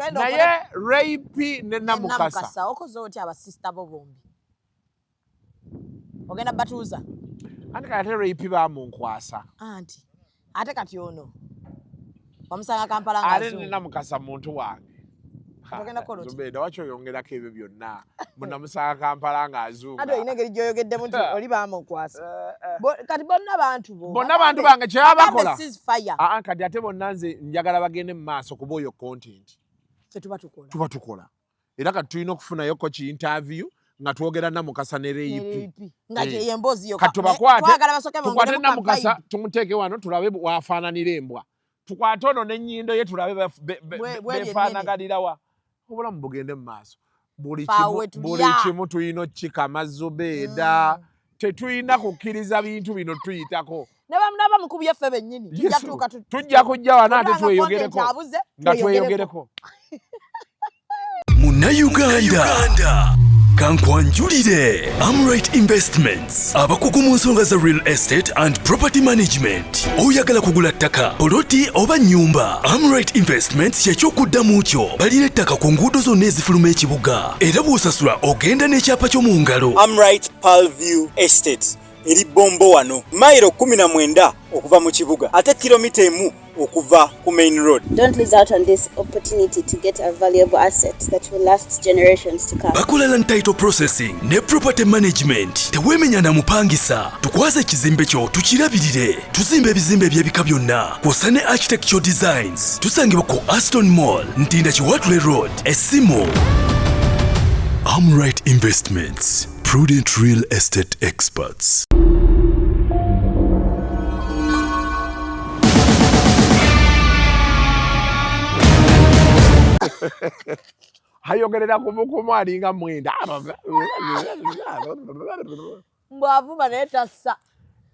Naye Rape ne Namukasa okoze otya abasista bo bombi? Ogenda batuuza? Anti kati ate Rape bamunkwasa. Anti ate kati ono wamusanga Kampala nga ate ne Namukasa muntu wange. Ogenda kukola otya? Zubeda, waki oyongerako ebyo byonna? Munamusanga Kampala ng'azunga. Ate olina engeri gy'oyogeddemu nti oli bamukwasa. Kati bonna bantu bo. Bonna bantu bange kye baba bakola. Aa kati ate bonna nze njagala bagende mu maaso kuba oyo content. Ffe tuba tukola. Tuba tukola. Era kati tulina okufunayo ko ki interview nga twogera Namukasa ne Rape. Nga eh. ye emboozi yokka. Kati tubakwate. Tukwate Namukasa tumuteeke wano tulabe waafaananira embwa. Tukwate ono n'ennyindo ye tulabe befaanaganirawa. Obulamu bugende mu maaso. Buli kimu tulina okukikama Zubeeda. Tetulina kukkiriza bintu bino tuyitako. Naba mukubye ffe bennyini. Tujja kujja wano ate tweyogereko. Nga tweyogereko. Munnayuganda kankwanjulire Amright Investments, abakugu mu nsonga za real estate and property management. Oyagala kugula ttaka, poloti oba nnyumba? Amright Investments kyekyokuddamu kyo. Balina ettaka ku nguudo zonna ezifuluma ekibuga, era bw'osasula ogenda n'ekyapa kyo mu ngalo. Amright Pearl View Estate eri Bombo wano, mayiro 19 okuva mu kibuga, ate kilomita 1 okuva ku main road. Don't lose out on this opportunity to get a valuable asset that will last generations to come. Bakola land title processing ne property management. Teweemenya na mupangisa. Tukwaze ekizimbe kyo tukirabirire. Tuzimba ebizimbe eby'ebika byonna kw'ossa ne architectural designs. Tusangibwa ku Aston Mall, Ntinda Kiwatule Road, Essimu. Amright Investments, prudent real estate experts. Ayogerera kumukumu alinga mwenda. Mbwavuma naye tassa.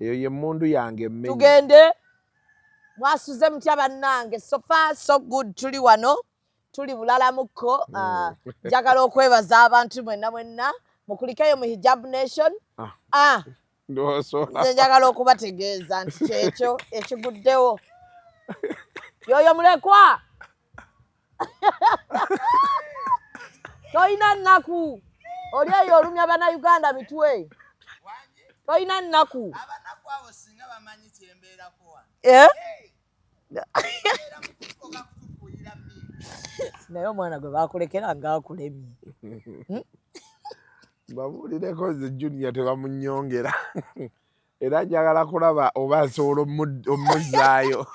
Eyo ye mmundu yange emmenya. Tugende. Mwasuze mutya bannange? So far so good, tuli wano. Tuli bulalamukko. Njagala okwebaza abantu mwenna mwenna. Mukulikeyo mu Hijab Nation. Nze njagala okubategeeza nti kyekyo ekiguddewo. Yoyo mulekwa. Tolina nnaku. Oli eyo olumya bannayuganda mitwe. Tolina nnaku. Abanaku abo singa bamanyi kye mbeerako wano. Eh? Naye omwana gwe bakulekera ng'akulemye. Babuulireko nze Junior tebamunnyongera. Era njagala kulaba oba nsobola omuzzaayo.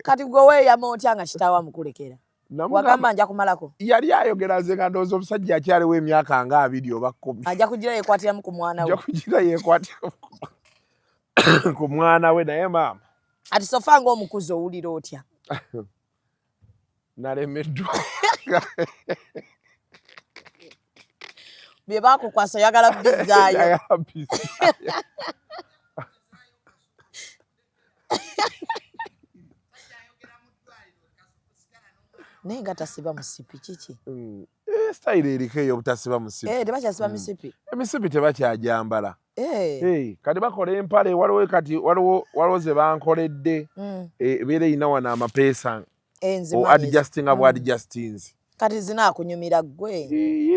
Kati gwe weeyama otya nga kitaawo amukulekera? Wagamba nja kumalako. Yali ayogera nze nga ndowooza omusajja akyaliwo emyaka nga 20 oba 10. Ajja kugira yeekwatiramu ku mwana we. Ajja kugira yeekwatiramu ku mwana we naye maama. Ati sofa ng'omukuzi owulira otya? Nalemeddwa. Bye baakukwasa oyagala bizzaayo. Naye nga tasiba musipi kiki? Style eriko ey'obutasiba musipi. Tebakyasiba misipi. Emisipi tebakyajambala. Kati bakola empale, waliwo kati waliwo ze bankoledde. Ebeera erina wano amapeesa. O adjustinga bwa adjustinzi. Kati zinaakunyumira ggwe.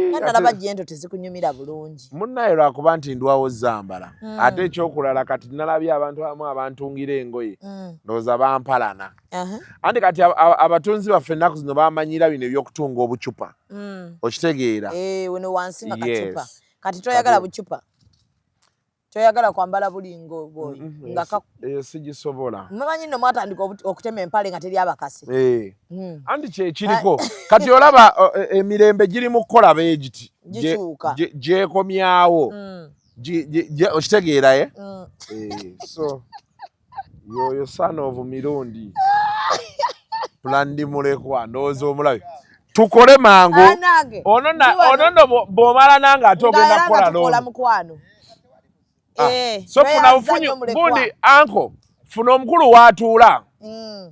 Nga nalaba gento tezikunyumira bulungi. Munnaye lwakuba nti ndwawo zambala. Ate ekyokulala kati nalabye abantu abamu abantungira engoye. Ndowooza bampalana. Anti kati abatunzi baffe ennaku zino bamanyira bino ebyokutunga obucupa. Okitegeera? Wano wansi nga kacupa. Kati toyagala bucupa. Toyagala kwambala bulingo bwoyo. Eyo sigisobola. Mumanyi nno mwatandika okutema empale nga teri abakasi. Anti kyekiriko. Kati olaba emirembe giri mu kukola beegiti. Gikyuka. Gyekomyawo. Okitegeera ye? So yoyo son of Mirundi. Plandi mulekwa ndowooza omulabe. Tukole mangu. Ono nno bw'omala nange ate ogenda kukola looni. Mukwano. So funa bufunyi gundi anko funa omukulu w'atuula.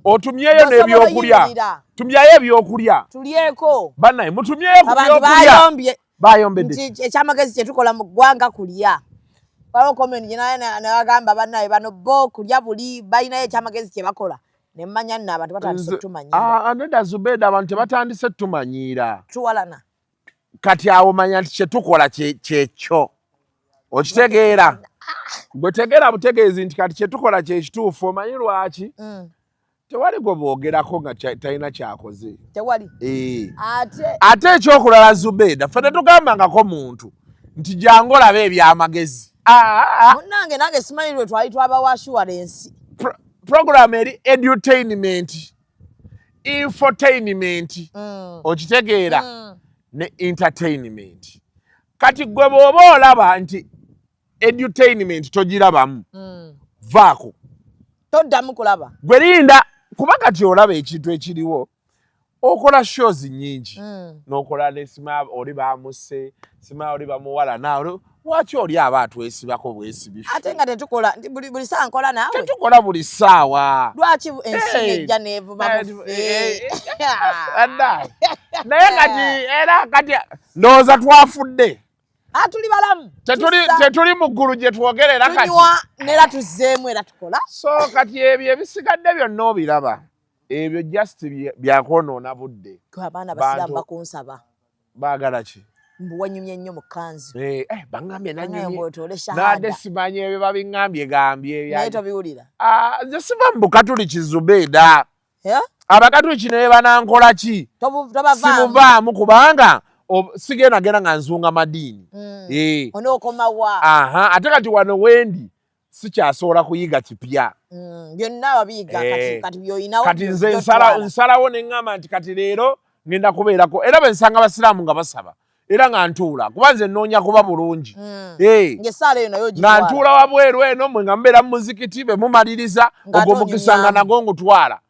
Otumyeyo n'ebyokulya. Tumyayo ebyokulya. Tulyeko. Bannaye mutumyeyo ku byokulya. Bayombedde. Nti ekyamagezi kye tukola mu ggwanga kulya. Waliwo comment gye nabagamba bannaye bano bo kulya buli balinayo ekyamagezi kye bakola. Ne mmanya nno abantu batandise otumanyiira. Ah, nedda Zubeda, abantu tebatandise tumanyiira. Tuwalana. Kati awo manya nti kyetukola kyekyo. Okitegeera? Gwe tegeera butegeezi nti kati kyetukola kyekituufu. Omanyi lwaki? Tewali gwe boogerako nga talina kyakoze. Tewali. Eh. Ate ekyokulala Zubeda, ffe tetugambangako muntu nti jangu olabe ebyamagezi. Ah, ah, ah. Munnange nange simanyi lwe twali twabawa assurance. Program eri edutainment, infotainment, okitegeera, ne entertainment. Kati gwe bw'oba olaba nti edutainment togirabamu, vaako. Toddamu kulaba. Gwe linda, kuba kati olaba ekintu ekiriwo, okola shows nyingi, n'okola ne sima oli bamuse, sima oli bamuwala, naawe lwaki oli aba atwesibako bwesibi? Ate nga tetukola nti buli ssaawa nkola naawe. Tetukola buli ssaawa. Lwaki ensi nejja neevuma mufe? Naye kati era kati ndowooza twafudde. Ah, tuli balamu. Tetuli mu ggulu gye twogerera kati. Tunywa nera tuzzeemu era tukola. So kati ebyo ebisigadde byonna obiraba, ebyo just byakwonoona budde. Abaana basiraamu bakunsaba. Baagala ki? Mbu wanyumye nnyo mu kkanzu. Eh, eh, baŋŋambye nanyumye naadde simanyi ebyo babiŋŋambye gambye. Naye tobiwulira. Ah, nze siva mu Bukatuliki, Zubeeda. Abakatuliki naye banankola ki? Simuvaamu kubanga sigenda genda nga nzunga madiini. Eh. Onookomawa? Aha, ate kati wano wendi sikyasobola kuyiga kipya. Byonna wabiyiga kati, kati by'olinawo. Kati nze nsalawo ne ŋŋamba nti kati leero ŋŋenda kubeerako, era bwe nsanga abasiraamu nga basaba era nga ntuula, kuba nze nnoonya kuba bulungi. Eh. Ng'essaala eyo nayo nga ogitwala. Ntuula wabweru eno, mwe nga mubeera mu muzikiti, be mumaliriza ogwo mukisa nga nagwo ngutwala.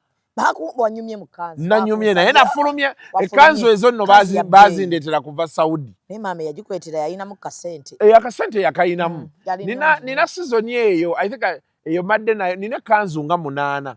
Wanyumye mu kkanzu. Nanyumye naye nafulumye. Wafulumye. Ekkanzu ezo nno Ekkanzu ya bbeeyi. Bazindeetera kuva Saudi. Naye maama yagikwetera yalinamu kasente. Akasente yakayinamu. Yali Nina nnungi. Nina season eyo, I think eyo madde nayo nina ekkanzu nga munaana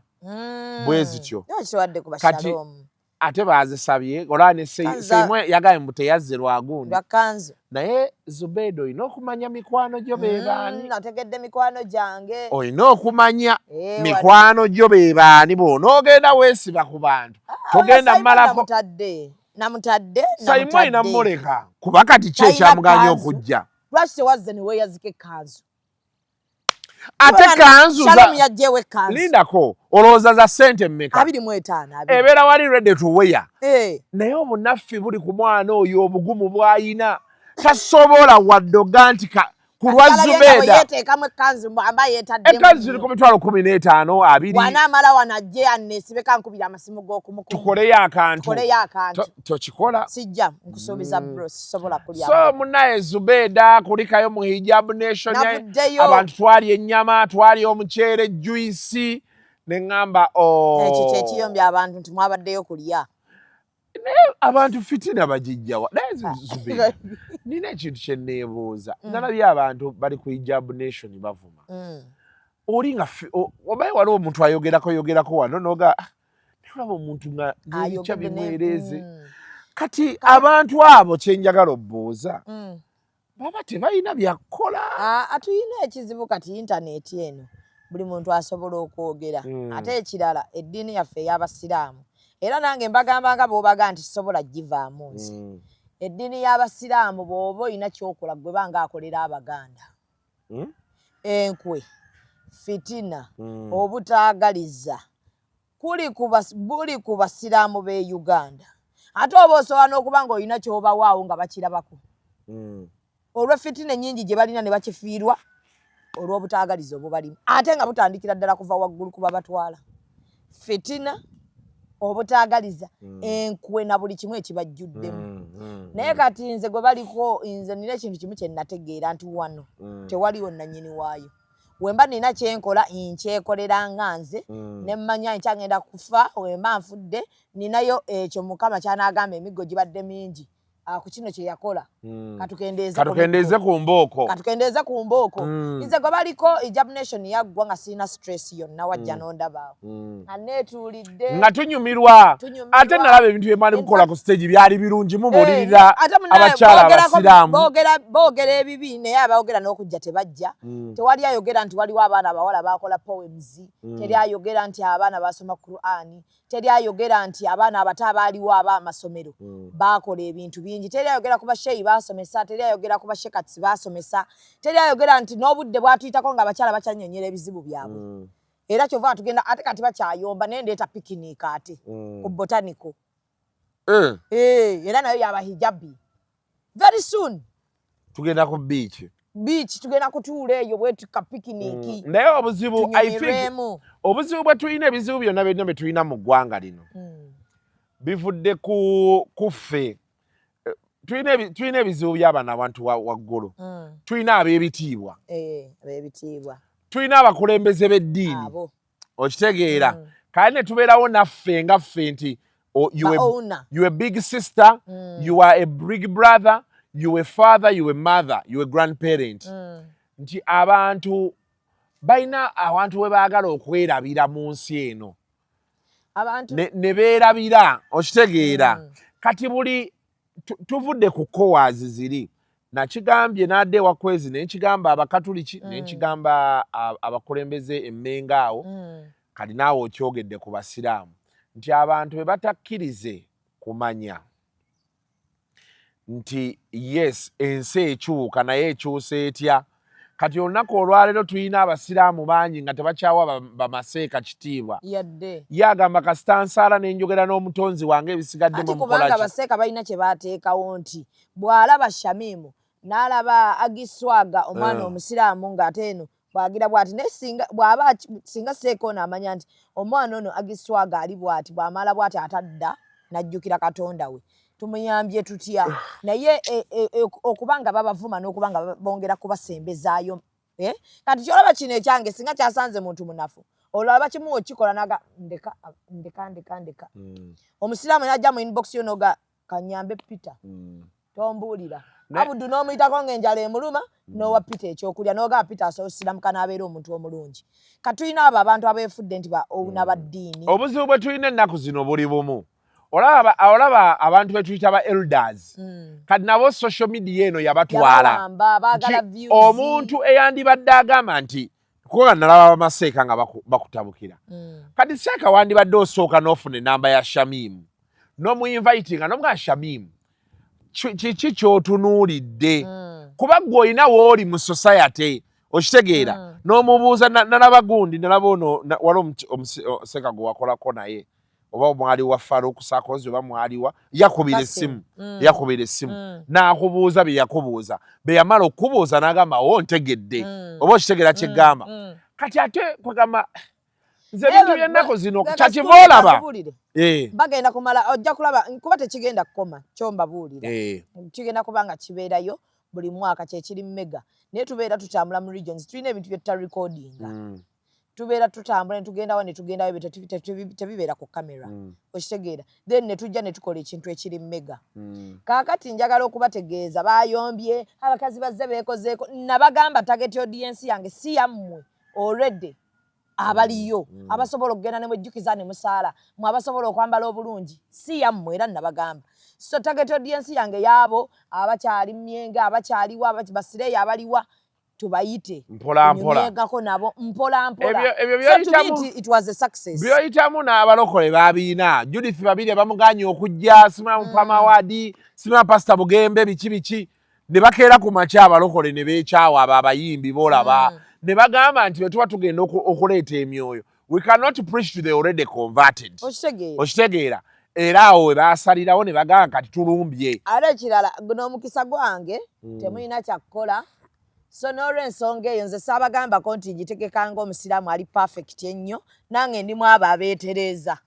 bwe zityo. Naye kiwadde ku Kati bashalom. Ate bazisabye olaba ne Seimwe yagambye mbu teyazze lwagundi. Lwa kkanzu. Naye Zubeida, olina okumanya mikwano gyo be baani. Nategedde mikwano gyange. Olina okumanya Eh, mikwano gyo be baani. Bw'onoogenda weesiba ku bantu, togenda Simon malako. Namutadde, namutadde. Saimu alina Namutadde. mmuleka, kuba kati ki Talina ekyamuganya kkanzu. okujja? Lwaki tewazze ne weeyazika ekkanzu? Ate kanzu Shalom yaggyewo ekkanzu. Lindako, olowooza za ssente mmeka? 25, abiri. Ebeera wali ready to wear. Eh. Naye obunaffi buli ku mwana oyo, obugumu bw'ayina, tasobola wadde oga nti ku lwa Alabye nga bwe Zubeeda. yeeteekamu ekkanzu mbu amba yeetaddemu. Ekkanzu ziri ku 150,000, 20. Wanaamala wano ajje anneesibeko, ankubira amasimu g'okumukumu. Tukoleyo akantu. Tukoleyo akantu. Tokikola. Sijja nkusuubiza, bro, sisobola kulya. So munaye Zubeeda, kulikayo mu Hijab Nation. Navuddeyo. Abantu twali ennyama, twali omuceere, juice, ne ŋŋamba, oh. Ekyo kyekiyombya abantu nti mwabaddeyo kulya. Naye abantu fitina bagijjawa? Naye Zubeeda, nina ekintu kye neebuuza. Nalabye abantu bali ku Hijab Nation bavuma. Oli nga omanyi waliwo omuntu ayogerako yogerako wano noga, "Ah, naye olaba omuntu nga nebikya Ayogedde bimwereeze." Kati abantu abo kyenjagala obbuuza, baba tebalina byakukola? Ah, tuyina ekizibu kati, intaneti eno buli muntu asobola okwogera. Ate ekirala, eddiini yaffe ey'abasiraamu, era nange mbagamba nga bw'obaga nti sisobola givaamu nze, eddiini y'abasiraamu bw'oba olina kyokola, gwe banga akolera Abaganda. Enkwe, fitina, obutaagaliza kuli ku buli ku basiraamu b'e Uganda. Ate oba osobola n'okuba ng'olina ky'obawaawo nga bakirabako olw'efitina ennyingi gye balina ne bakifiirwa olw'obutaagaliza obubalimu, ate nga butandikira ddala kuva waggulu kuba batwala fitina, obutaagaliza, enkwe na buli kimu ekibajjuddemu. Naye kati nze gwe baliko, nze nina ekintu kimu kye nategeera nti wano tewaliwo nannyini waayo. Wemba nina kyenkola, nkyekolera nga nze, ne mmanya nkyagenda kufa. Wemba nfudde, ninayo ekyo Mukama kyanaagamba, emiggo gibadde mingi. Ku kino kye yakola. Katukendeeze. Katukendeeze ku mbooko. Katukendeeze ku mbooko. Nze gwe baliko, Hijab Nation yaggwa nga sirina stress yonna, wajja n'ondabaawo nga neetuulidde. Nga tunyumirwa. Tunyumirwa. Ate nalaba ebintu bye mwali mukola ku stage byali birungi, mubuulirira Eh, ate munnaye abakyala abasiraamu. Boogera ebibi, naye abaogera n'okujja tebajja. Tewali ayogera nti waliwo abaana abawala bakola poems. Teri ayogera nti abaana basoma Qur'ani. Teri ayogera nti abaana abato abaaliwo ab'amasomero bakola ebintu bingi. Teri ayogera ku basheyi basomesa. Teri ayogera ku bashekatsi basomesa. Teri ayogera nti n'obudde bwatuyitako nga abakyala bakyanyonyola ebizibu byabwe. Era kyova tugenda, ate kati bakyayomba, naye ndeeta picnic ate ku Botanical. Eh, era nayo yaba hijabi very soon. Tugenda ku beach. Beach, tugenda kutuula eyo bwetuka picnic. Naye obuzibu, I think, Tunyumirwemu. obuzibu bwe tulina, ebizibu byonna byonna bye tulina mu ggwanga lino bivudde ku kuffe. Tulina ebizibu by'abano abantu waggulu. Tulina ab'ebitiibwa. Eh, ab'ebitiibwa. Tulina abakulembeze b'eddiini. Abo. Okitegeera? Kale ne tubeerawo naffe nga ffe nti you Ba a, owner. you a big sister, you are a big brother, you a father, you a mother, you a grandparent, nti abantu balina awantu we baagala okwerabira mu nsi eno. Abantu Ne beerabira, okitegeera? Kati buli tuvudde ku kowazi ziri, nakigambye n'adde ewakwezi, nenkigamba abakatuliki, nenkigamba abakulembeze emmenga awo. Kati naawe okyogedde ku basiraamu nti abantu be batakkirize kumanya nti yes, ensi ekyuka, naye ekyusa etya? Kati olunaku olwaleero tulina abasiraamu bangi nga tebakyawa bamaseeka kitiibwa. Yadde. Ye agamba, kasita nsaala nenjogera n'omutonzi wange, ebisigadde Ati mwe kubanga mukola ki? Baseeka balina kye bateekawo nti bw'alaba Shamimu n'alaba Agiswaga omwana omusiraamu ng'ate eno bwagira bw'ati, naye singa bw'aba singa seeka ono amanya nti omwana ono Agiswaga ali bw'ati, bw'amala bw'ati atadda n'ajjukira Katonda we, tumuyambye tutya? Naye okuba nga babavuma n'okuba nga bongera kubasembezaayo, eh? Kati kyolaba kino ekyange singa kyasanze muntu munafu, olaba kimuwa okikola naga ndeka, ndeka, ndeka, ndeka. Omusiraamu najja mu inbox yo noga kanyambe Peter. Tombuulira. Abudu n'omuyitako ng'enjala emuluma, n'owa Peter ekyokulya, n'ogamba Peter asoosiramuka n'abeera omuntu omulungi. Katulina abo abantu abeefudde nti ba owuna ba ddiini. Obuzibu bwe tulina ennaku zino buli bumu. Olaba abantu be tuyita ba elders, kati nabo social media eno yabatwala. Yabawamba, baagala Nti views. Omuntu eyandibadde agamba nti, kuba nalaba bamaseeka nga bakutabukira. Kati seeka wandibadde osooka n'ofuna enamba ya Shamimu n'omuinvitinga n'omugaa, Shamimu, kiki ky'otunuulidde? Kuba gwe olina wooli mu society, okitegeera? N'omubuuza nalaba gundi, nalaba ono waliwo seeka gwe wakolako naye, oba mwali wa Farouk Sakozi, oba mwaliwa, yakubira Kasim. essimu. Yakubira essimu n'akubuuza bye yakubuuza, bye yamala okukubuuza n'agamba, o ntegedde. Oba okitegeera kyegamba? Kati ate kwegamba nze Naye ebintu by'ennaku zino kyakiva olaba. Kakubuulire. Bagenda kumala, ojja kulaba kuba tekigenda kukoma, kyombabuulira. Kigenda kuba nga kibeerayo buli mwaka, kyekiri mega, naye tubeera tutambula mu regions, tulina ebintu bye tutarecordinga. Tubeera tutambula ne tugendawo ne tugendawo, ebyo tebibeera ku kamera, okitegeera? Then ne tujja ne tukola ekintu ekiri mega. Kaakati njagala okubategeeza, bayombye abakazi bazze beekozeeko. Nabagamba target audience yange si yammwe already abaliyo abasobola okugenda ne mwejjukiza ne musaala, mwe abasobola okwambala obulungi, si yammwe. Era nabagamba, so target audience yange yaabo abakyali myenge, abakyaliwa, basireeyo abaliwa, tubayite. Mpola mpola. Tunyumyegako nabo mpola mpola. Ebyo So to me byoyitamu it was a success. Byoyitamu n'abalokole babiina Judith Babiri bamuganye okujja, simula mupamawadi, simula Pasita Bugembe, biki biki, ne bakeera ku makya abalokole ne beekyawa abo abayimbi boolaba, ne bagamba nti bwe tuba tugenda okuleeta emyoyo, we cannot preach to the already converted. Okitegeera? Okitegeera? Era awo we baasalirawo ne bagamba kati tulumbye. Ate ekirala, guno omukisa gwange, temulina kyakukola. So n'olwensonga eyo nze saabagambako nti ngitegeka ng'omusiraamu ali perfect ennyo, nange ndimu abo abeetereeza.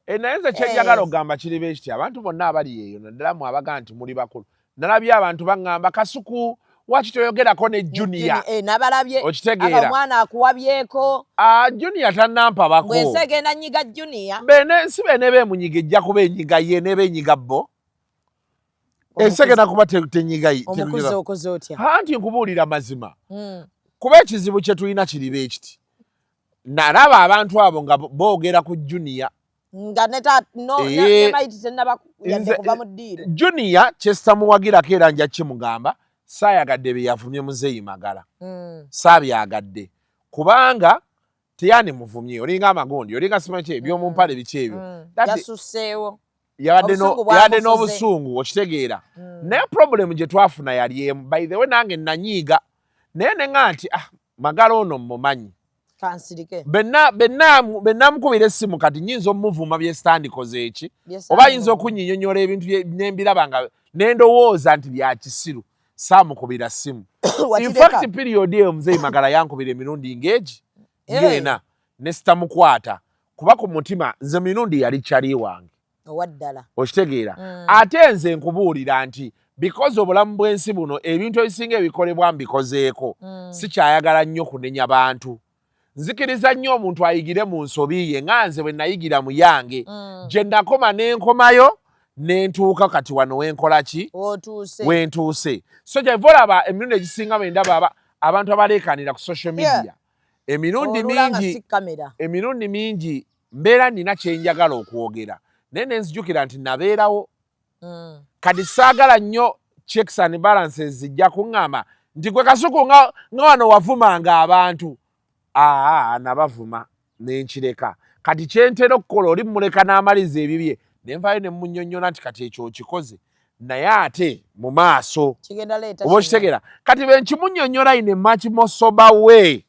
E, naye nze kyenjagala okugamba kiri bwe kiti, abantu bonna abali eyo, naddala mwe abagaa nti muli bakulu, nalabye abantu baŋŋamba, Kasuku, waki toyogerako ne Junior? Eh, nabalabye. Okitegeera? Aba omwana akuwabyeko. Ah, Junior tannampabako. Bwensi egenda nyiga Junior. Bene si bene beemunyiga, ejja kuba enyiga ye neba enyiga bo. Ensi egenda kuba tenyiga. Omukuzi okoze otya? Anti nkubuulira mazima. Kuba ekizibu kye tulina kiriba ekiti, nalaba abantu abo nga boogera ku Junior. Nga nemaiti tenaba yadde kuva mu ddiiro. Junior kyesitamuwagirako era nja kimugamba, saayagadde bye yavumye Muzeeyi Magala. Saabyagadde kubanga teyani muvumye, olinga amagondi, olinga simanyi ki ebyomumpale, biki ebyo. Yasusseewo. Yabadde n'obusungu, okitegeera? Naye problem gye twafuna yali emu. By the way, nange nanyiiga, naye neŋa nti, ah, Magala ono mmumanyi. Kansirike. Benna mukubira essimu, kati nyinza omuvuma byesitandikoze eki, oba ayinza okunyinyonyola ebintu nembiraba nga nendowooza nti bya kisiru. Saamukubira ssimu. In fact, period eyo Muzeeyi Magala yankubira emirundi ng'egi ng'ena ne sitamukwata, kuba ku mutima nze mirundi yali kyali wange. Owaddala. Okitegeera? Ate nze nkubuulira nti because obulamu bw'ensi buno, ebintu ebisinga ebikolebwa mbikozeeko, sikyayagala nnyo kunenya bantu. Nzikiriza nnyo omuntu ayigire mu nsobi ye, nga nze bwe nayigira mu yange, gye nakoma n'enkomayo nentuuka kati wano wenkola ki, wentuuse. So kyeva olaba emirundi egisinga bwe ndaba abantu abaleekanira ku social media, emirundi mingi, emirundi mingi mbeera nina kyenjagala okwogera, naye nenzijukira nti nabeerawo. Kati saagala nnyo checks and balances zijja kuŋŋamba nti gwe Kasuku nga wano wavumanga abantu. Aa, nabavuma nenkireka. Kati kyentera okukola, oli muleka n'amaliza ebibye, nenvaayo ne munnyonnyola nti kati ekyo okikoze, naye ate mu maaso oba okitegeera. Kati benkimunnyonnyola in a much more sober way,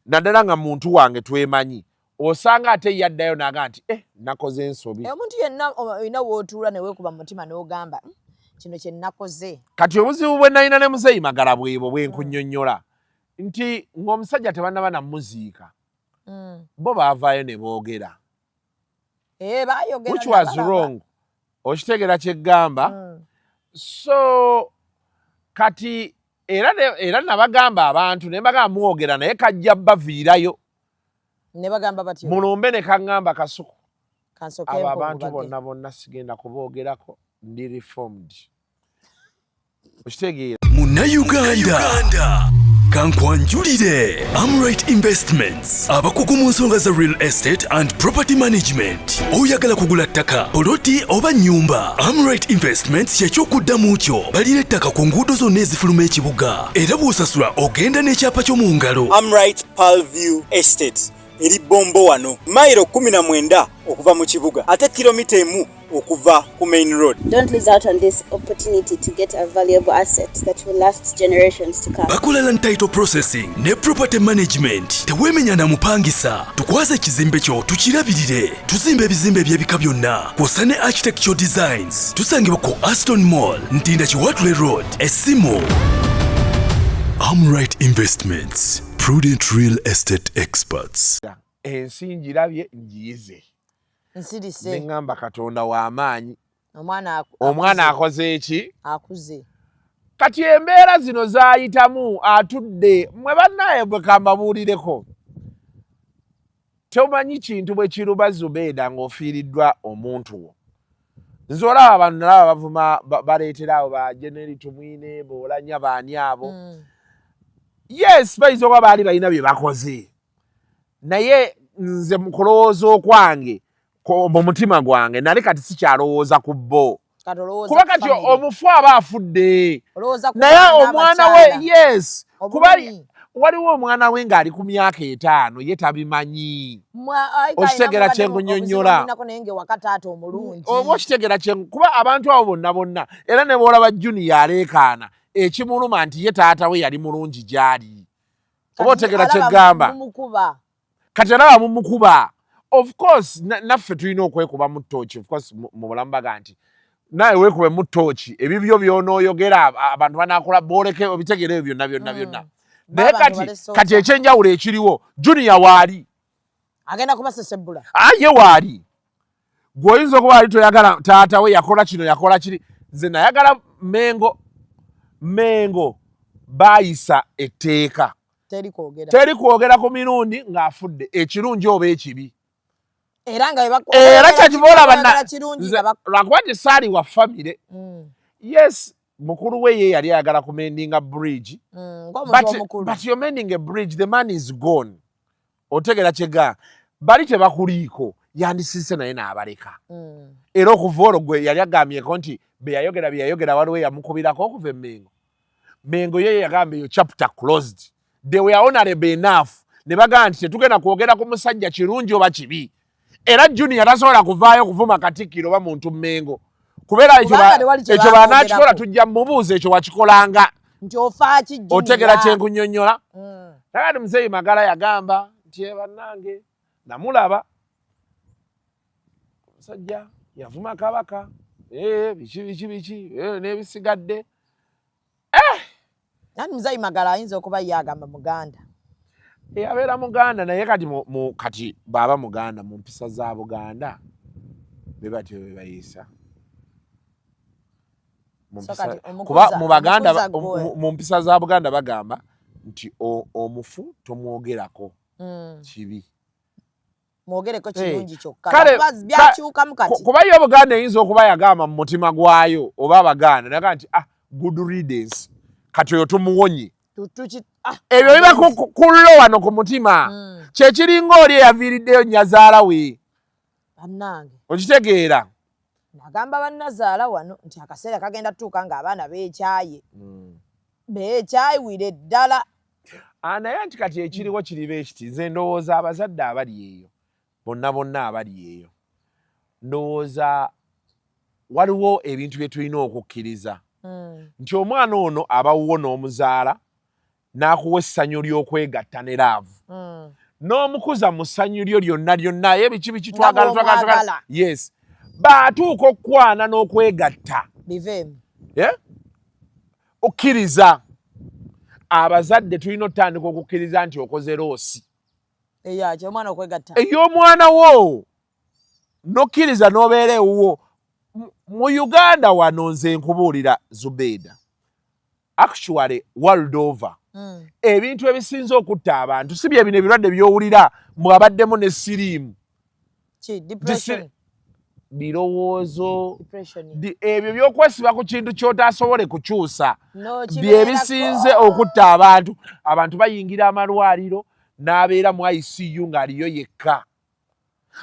naddala nga muntu wange twemanyi, osanga ate yaddayo n'aga nti, eh, nakoze ensobi. Eh, omuntu yenna olina wootuula ne weekuba mu mutima n'ogamba, kino kye nakoze." Kati obuzibu bwe nalina ne Muzeeyi Magala bwebwo bwenkunnyonnyola nti ng'omusajja tebannaba namuziika, bo baavaayo ne boogera, Eh, bayogera. which was wrong. Okitegeera kyeggamba? So kati era nabagamba abantu ne mbagamba, mwogera naye kajja baviirayo. Ne bagamba batyo. Mulumbe ne kaŋŋamba, Kasuku, Kansooke abo abantu nkungubage. bonna bonna sigenda kuboogerako, ndi reformed. Okitegeera? Munnayuganda, kankwanjulire Amright Investments, abakugu mu nsonga za real estate and property management. Oyagala kugula ttaka, poloti oba nnyumba? Amright Investments kyekyokuddamu kyo. Balina ettaka ku nguudo zonna ezifuluma ekibuga, era bw'osasula ogenda n'ekyapa kyo mu ngalo. Amright Pearl View Estate eri Bombo wano, mayiro 19 okuva mu kibuga, ate kilomita 1 okuva ku main road. Don't lose out on this opportunity to get a valuable asset that will last generations to come. Bakola land title processing ne property management. Teweemenya na mupangisa, tukwaze ekizimbe kyo tukirabirire. Tuzimba ebizimbe eby'ebika byonna kw'ossa ne architectural designs. Tusangibwa ku Aston Mall, Ntinda, Kiwatule Road. Essimu. Amright Investments, prudent real estate experts. Ensi ngirabye, ngiyize. Nsirise. Neŋŋamba Katonda w'amaanyi. Omwana Omwana akoze eki? Akuze. Kati embeera zino zayitamu atudde mwe bannaye, bwe kambabuulireko, tomanyi kintu bwe kiruba Zubeeda ng'ofiiriddwa omuntu wo. Nze olaba abantu nalaba bavuma, baleetera abo ba Jeneri Tumwine, boolanya baani abo. Yes, bayinza okuba baali balina bye bakoze, naye nze mu kulowooza okwange, mu mutima gwange nali kati sikyalowooza ku bo, kuba kati omufu aba afudde, naye omwana we, yes, kuba waliwo omwana we ng'ali ku myaka 5, ye tabimanyi. Okitegeera kyenkunyonnyola? Oba okitegeera kye? Kuba abantu abo bonna bonna, era ne bwolaba Junior aleekaana, ekimuluma nti ye taata we yali mulungi gy'ali. Oba otegeera kyeggamba? Kati alaba mumukuba. Of course, naffe tulina okwekuba mu ttooki. Of course, mu bulamu baga nti naye weekube mu ttooki, ebibyo by'onooyogera abantu banakola booleke, obitegeera ebyo byonna byonna byonna. Naye kati ekyenjawulo ekiriwo, Junior waali. Agenda kubasesebbula. Ye waali. Gwe oyinza okuba ali toyagala taata we yakola kino, yakola kiri. Nze nayagala Mengo. Mengo baayisa etteeka, teri kwogera, teri kwogera ku mirundi ng'afudde, ekirungi oba ekibi. Era nga era kyekiva olaba lwakuba nti saali wa famire. Yes, mukulu we ye yali ayagala kumendinga bridge, but you're mending a bridge, the man is gone. Otegera kyega bali tebakuliiko, yandisiise naye n'abaleka. Era okuva olwo gwe yali agambyeko nti beyayogera byeyayogera, waliwo eyamukubirako okuva emmengo. Mengo ye yagamba eyo chapter closed. They were honorable enough ne bagamba nti tetugenda kwogera ku musajja kirungi oba kibi. Era Junior tasobola kuvaayo kuvuma Katikkiro oba muntu Mmengo, kubeera ekyo banakikola tujja mubuuza ekyo wakikolanga. Nti ofaaki? Otegera kyenkunyonnyola? Kakati Muzeeyi Magala yagamba nti bannange, namulaba omusajja yavuma Kabaka, biki biki biki, n'ebisigadde. Nani, Muzeeyi Magala ayinza okuba ye agamba Muganda. Abeera Muganda, naye kati kati bw'aba Muganda, mu mpisa za Buganda be batyo be bayisa. Kuba mu Baganda, mu mpisa za Buganda bagamba nti omufu tomwogerako kibi. Mwogereko kirungi kyokka. Byakyukamu kati. Kuba yo Buganda eyinza okuba yagamba mu mutima gwayo oba Abaganda naga nti, "Ah, good riddance, kati oyo tumuwonye." Ebyo biba kullo wano ku mutima. Kyekiringa oli eyaviiriddeyo nnyazaala we. Bannange. Okitegeera? Nagamba bannazaala wano nti akaseera kagenda tutuuka ng'abaana beekyaye, beekyayiwire ddala. Ah, naye nti kati ekiriwo kiriba ekiti, nze ndowooza abazadde abali eyo bonna bonna abali eyo, ndowooza waliwo ebintu bye tulina okukkiriza nti omwana ono abawuwo n'omuzaala n'akuwa essanyu ly'okwegatta ne love n'omukuza mu ssanyu lyo lyonna lyonna, ye biki biki twagala twagala. Yes, baatuuka okukwana n'okwegatta, biveemu. Okkiriza abazadde tulina otutandika okukkiriza nti okoze loss. Eyaki? Omwana okwegatta? Ey'omwana wo, nokkiriza n'obeera ewuwo. Mu Uganda wano, nze nkubuulira Zubeida, actually world over, ebintu ebisinze okutta abantu si bye bino ebirwadde by'owulira mbw'abaddemu ne siriimu. Ki, depression? Birowoozo. Depression. Ebyo by'okwesiba ku kintu ky'otasobole kukyusa No, bye bisinze okutta abantu. Abantu bayingira amalwaliro n'abeera mu ICU ng'aliyo yekka.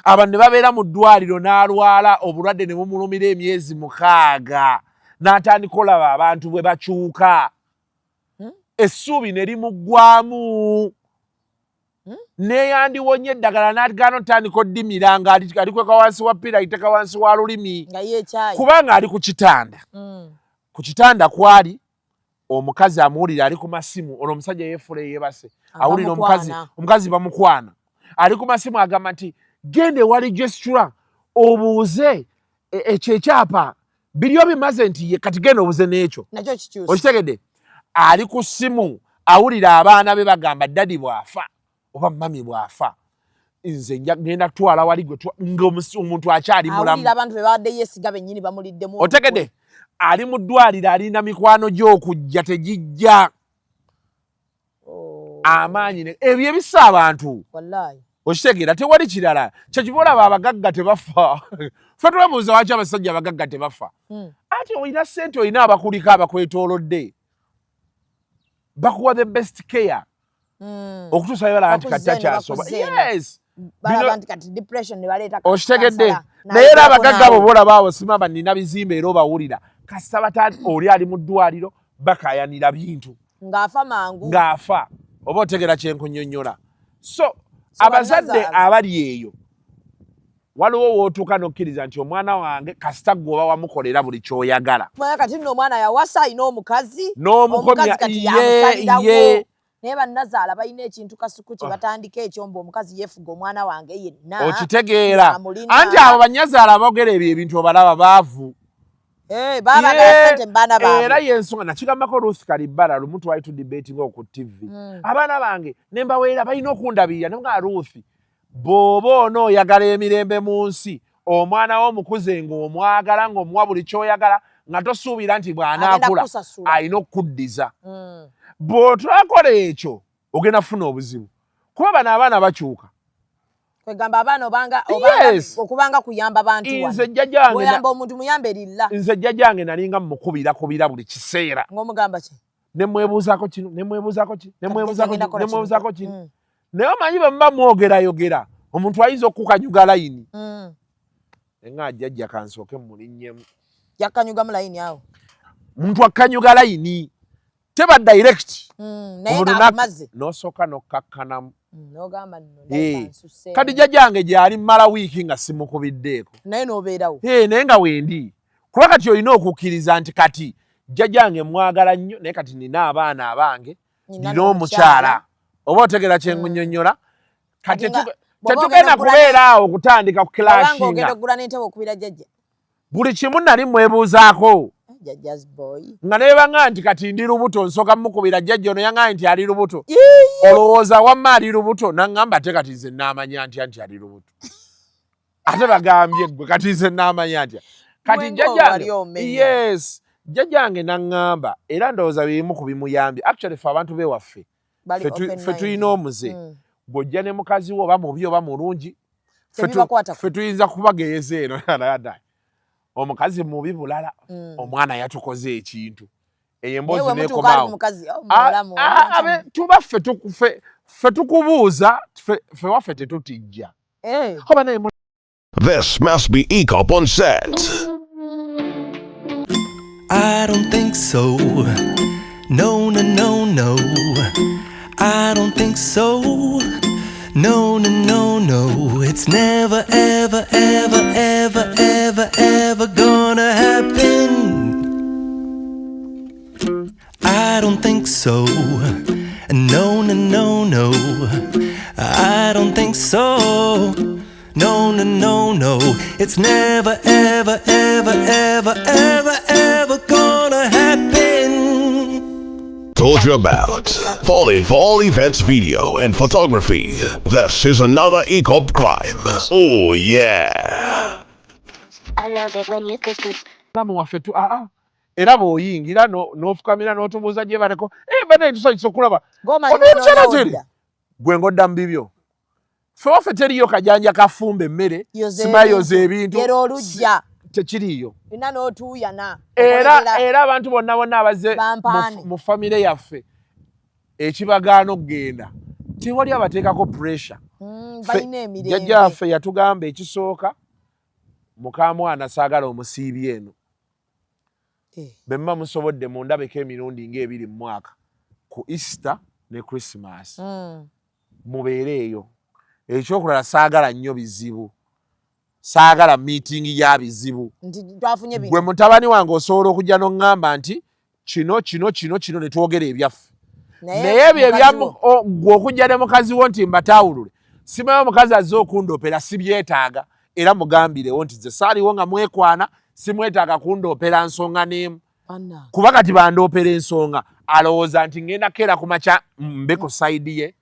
Abantu ne babeera mu ddwaliro n'alwala obulwadde ne bumulumira emyezi 6, n'atandika olaba abantu bwe bakyuka, essuubi ne limuggwamu, neyandiwonye eddagala n'agaana otandika oddimira nga alikweka wansi wa pillow, aliteka wansi wa lulimi, nga yeekyayi. Kubanga ali ku kitanda. Ku kitanda kwali omukazi amuwulira ali ku masimu. Olwo omusajja yeefula eyebase, awulira omukazi. Abamukwana. Omukazi bamukwana, ali ku masimu, agamba nti genda ewali gestura obuuze ekyo ekyapa biri obimaze, nti ye kati genda obuze n'ekyo. Nakyo kikyusa. Okitegedde? Ali ku ssimu, awulira abaana be bagamba, "Daddy bw'afa oba mummy bw'afa, nze ngenda kutwala wali gwe nga omuntu akyali mulamu. Awulira abantu be babadde yeesiga bennyini bamuliddemu. Otegedde? Ali mu ddwaliro, alina mikwano gy'okujja tegijja. Oh. Amaanyi ebyo ebisa abantu. Wallahi. Okitegeera? Tewali kirala kyekiva olaba abagagga tebafa. Fe twebuuza waki abasajja abagagga tebafa. Ate olina sente, olina abakuliko abakwetoolodde, bakuwa the best care okutuusa balaba nti kati Bakuze eno, takyasoba. bakuze eno. Yes. Balaba nti kati depression ne baleeta Okitegedde? kansala, Naye era n'ayogerako abagagga abo naawe. boolaba abo simaba nina bizimbe, era obawulira kasita bata oli ali mu ddwaliro bakayanira bintu. Ng'afa mangu. Ng'afa. Oba otegera kyenkunyonnyola? So So abazadde bannazaala. abali eyo, waliwo wootuuka n'okkiriza nti omwana wange kasita gwe oba wamukolera buli kyoyagala. Mwana kati nno omwana yawasa, alina omukazi. N'omukomya. Omukazi kati Ye yamusalirawo. Ye. Naye bannazaala balina ekintu kasuku kye batandika ekyombo, omukazi yeefuga omwana wange yenna. Okitegeera? Amulina. Anti abo bannyazaala aboogera ebyo ebintu obalaba baavu. Eh, baabagala ssente mu baana baabwe. Era yensonga nakigambako Ruth Kalibala lumu, twali tudebatinga ku TV. Abaana bange ne mbaweera balina okundabirira, ne nga Ruth, bw'oba onooyagala emirembe mu nsi, omwana wo omukuze ng'omwagala, ng'omuwa buli ky'oyagala, nga tosuubira nti bw'anaakula kukusasula. Alina okukuddiza. Bw'otakola ekyo ogenda kufuna obuzibu, kuba bano abaana bakyuka. Kwegamba abaana obanga obanga Yes. okubanga kuyamba bantu Nze wano. jjajjange Bw'oyamba omuntu muyambe lilla. Nze jjajjange nalinga mukubira kubira buli kiseera. Ng'omugamba ki? Ne mwebuuzaako kino, ne mwebuuzaako kino, ne mwebuuzaako Ngenda kino, kukola ne mwebuuzaako kino. Naye omanyi bwe muba mwogerayogera, omuntu ayinza okukanyuga layini. Nga jjajja kansooke mulinnyemu. Yakanyugamu layini awo. Muntu akanyuga layini teba direct. Naye Omuntu ng'akumaze. N'osooka n'okkakkanamu. N'ogamba nno ndabika nsusse. Kati jjajjange gyali mmala wiiki nga simukubiddeeko. Naye n'obeerawo. Eh, naye nga wendi, kuba kati olina okukkiriza nti kati jjajjange mwagala nnyo, naye kati nina abaana abange, Nina nina omukyala, oba otegeera kyengunyonnyola? Kati Kati nga bw'oba tetugenda ogenda kugula kubeera awo kutandika Obanga ogenda kuclashinga. okugula n'entebe okubira jjajja. Buli kimu nali mwebuuzaako. Jjajja's boy. Nga nebanga nti kati ndi lubuto, nsooka mukubira jjajja ono yaŋŋambye nti ali lubuto, olowooza wamma ali lubuto? Naŋŋamba, ate kati nze naamanya ntya nti ali lubuto? Ate bagambye ggwe, kati nze naamanya ntya? Kati Gwe ng'owali jjajjange omenya. Yes, jjajjange naŋŋamba, era ndowooza bimu ku bimuyambye. Actually ffe abantu bewaffe Bali open ffe mind. Tulina omuze, bw'ojja ne mukazi wo, oba mubi oba mulungi, Tebibakwatako. ffe tuyinza kubageeza eno nada omukazi mubi bulala, omwana yatukoze ekintu, eyo Naye emboozi bwe mutuuka ali ku nekomaawo. mukazi, oh, Ah, mulamu, ah, tuba ffe tukubuuza, ffe waffe tetutijja. Oba naye This must be ECOP on set. I don't think so. No, no, no, no. I don't think so. No, no, no, no. It's never, ever, ever, ever, ever, ever gonna happen. I don't think so. No, no, no, no. I don't think so. No, no, no, no. It's never, ever, ever, ever, ever, ever gonna happen. Told you about. Folly for all events, video and photography. This is another ECOP crime. Oh yeah. I love it when you cook good. Mulamu waffe tu aa era bw'oyingira n'ofukamira n'otubuuza gye baleko, eh, banaye tusanyusa okulaba. Ng'omanyi Ono omukyala n'oyodda. teri gwe ng'odda mu bibyo. Ffe waffe teriyo kajanja kafumba emmere, Yoza simayoza ebintu, ebintu, yera olujja. Tekiriiyo. Nina n'otuuyana. Era Okolerera. era abantu bonna bonna abazze Bampaane. mu famire yaffe ekibagaana okugenda, tewali abateekako pressure. Balina emirembe. Jjajja waffe yatugamba ekisooka, mukamwana saagala omusiibi eno. Bwe muba musobodde mundabeko emirundi ng'ebiri mu mwaka, ku Easter ne Christmas, mubeere eyo. Ekyokulala, saagala nnyo bizibu, saagala meeting ya bizibu. Nti twafunye Gwe bino. Mutabani wange osobola okujja n'oŋŋamba nti kino, kino, kino, kino, ne twogera ebyaffe. Naye ebyo mukazi ebya wo. gwe okujja ne mukazi wo nti mbataawulule, simanyi omukazi azze okundoopera, sibyetaaga. Era mugambirewo nti nze saaliwo nga mwekwana, simwetaaga kundoopera nsonga n'emu. Bannange. Kuba kati bandoopera ensonga, alowooza nti ngenda keera ku makya mbe ku side ye,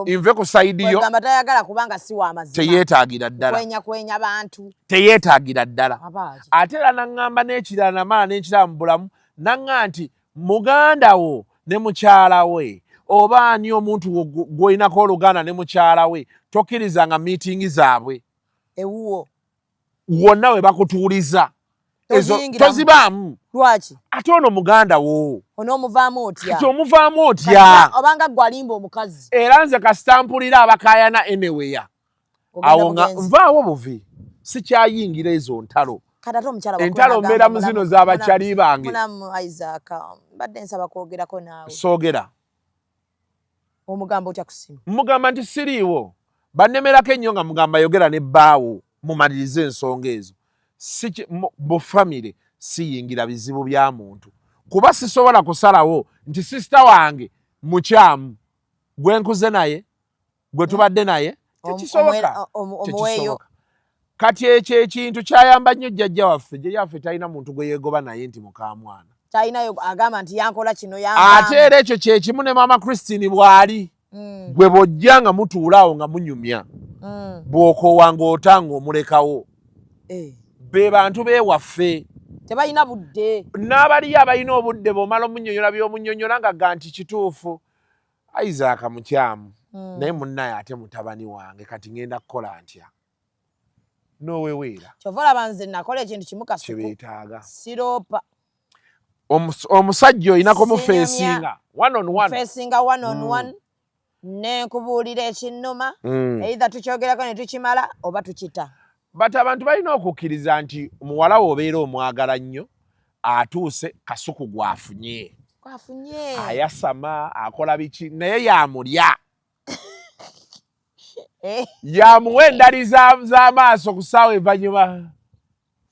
nve ku side yo. Kwegamba tayagala kubanga si wa mazima. Teyeetaagira ddala. Kwenya kwenya bantu. Teyeetaagira ddala. Abaaki. Ate era naŋŋamba n'ekirala, namala n'ekirala mu bulamu, naŋŋa nti muganda wo ne mukyala we, oba ani omuntu wo gw'olinako oluganda ne mukyala we, tokkirizanga meeting zaabwe Ewuwo. Wonna we bakutuuliza ezo Toziyingiramu. tozibaamu. Lwaki? Ate ono muganda wo. Onoomuvaamu otya? Kati omuvaamu otya? Kati obanga gwe alimba omukazi. Era nze kasita mpulira abakaayana anywhere, Ogenda awo nga bugenzi. nvaawo buvi, sikyayingira ezo ntalo. Kati ate omukyala wakulu Entalo n'agamba, mbeera mu zino z'abakyali bange. Mulamu Isaac, mbadde nsaba kwogerako naawe. Soogera. Omugamba otya ku simu? Mugamba nti siriiwo, bannemerako ennyo nga mugamba yogera ne bbaawo mumalirize ensonga ezo. Mu famire siyingira bizibu bya muntu, kuba sisobola kusalawo nti sister wange mukyamu, gwe nkuze naye, gwe tubadde naye. Tekisoboka. Omuweeyo. Tekisoboka. Kati ekyo ekintu kyayamba nnyo jjajja waffe. Jjajja waffe talina muntu gwe yeegoba naye nti mukamwana. Talinayo agamba nti yankola kino, yanvaamu. Ate era ekyo kyekimu ne maama Christine bw'ali. Gwe bw'ojja nga mutuula awo nga munyumya, bw'okoowa ng'ota ng'omulekawo. Be bantu beewaffe. Tebalina budde. N'abaliyo abalina obudde, bw'omala omunnyonnyola by'omunnyonnyola nga ga nti kituufu, Isaac mukyamu. Naye munnaye ate mutabani wange, kati ngenda kukola ntya? N'oweweera. Kyova olaba nze nakola ekintu kimu, Kasuku. Kyebeetaaga. Siroopa. Omusajja olina kumufeesinga one on one. Feesinga one on one, nenkubuulira ekinnuma. Either tukyogerako ne tukimala oba tukita. But abantu balina okukkiriza nti muwala we obeera omwagala nnyo, atuuse Kasuku gwafunye. Kwafunye. Ayasama, akola biki, naye yamulya. Yamuwa endali z'amaaso ku ssaawa evanyuma.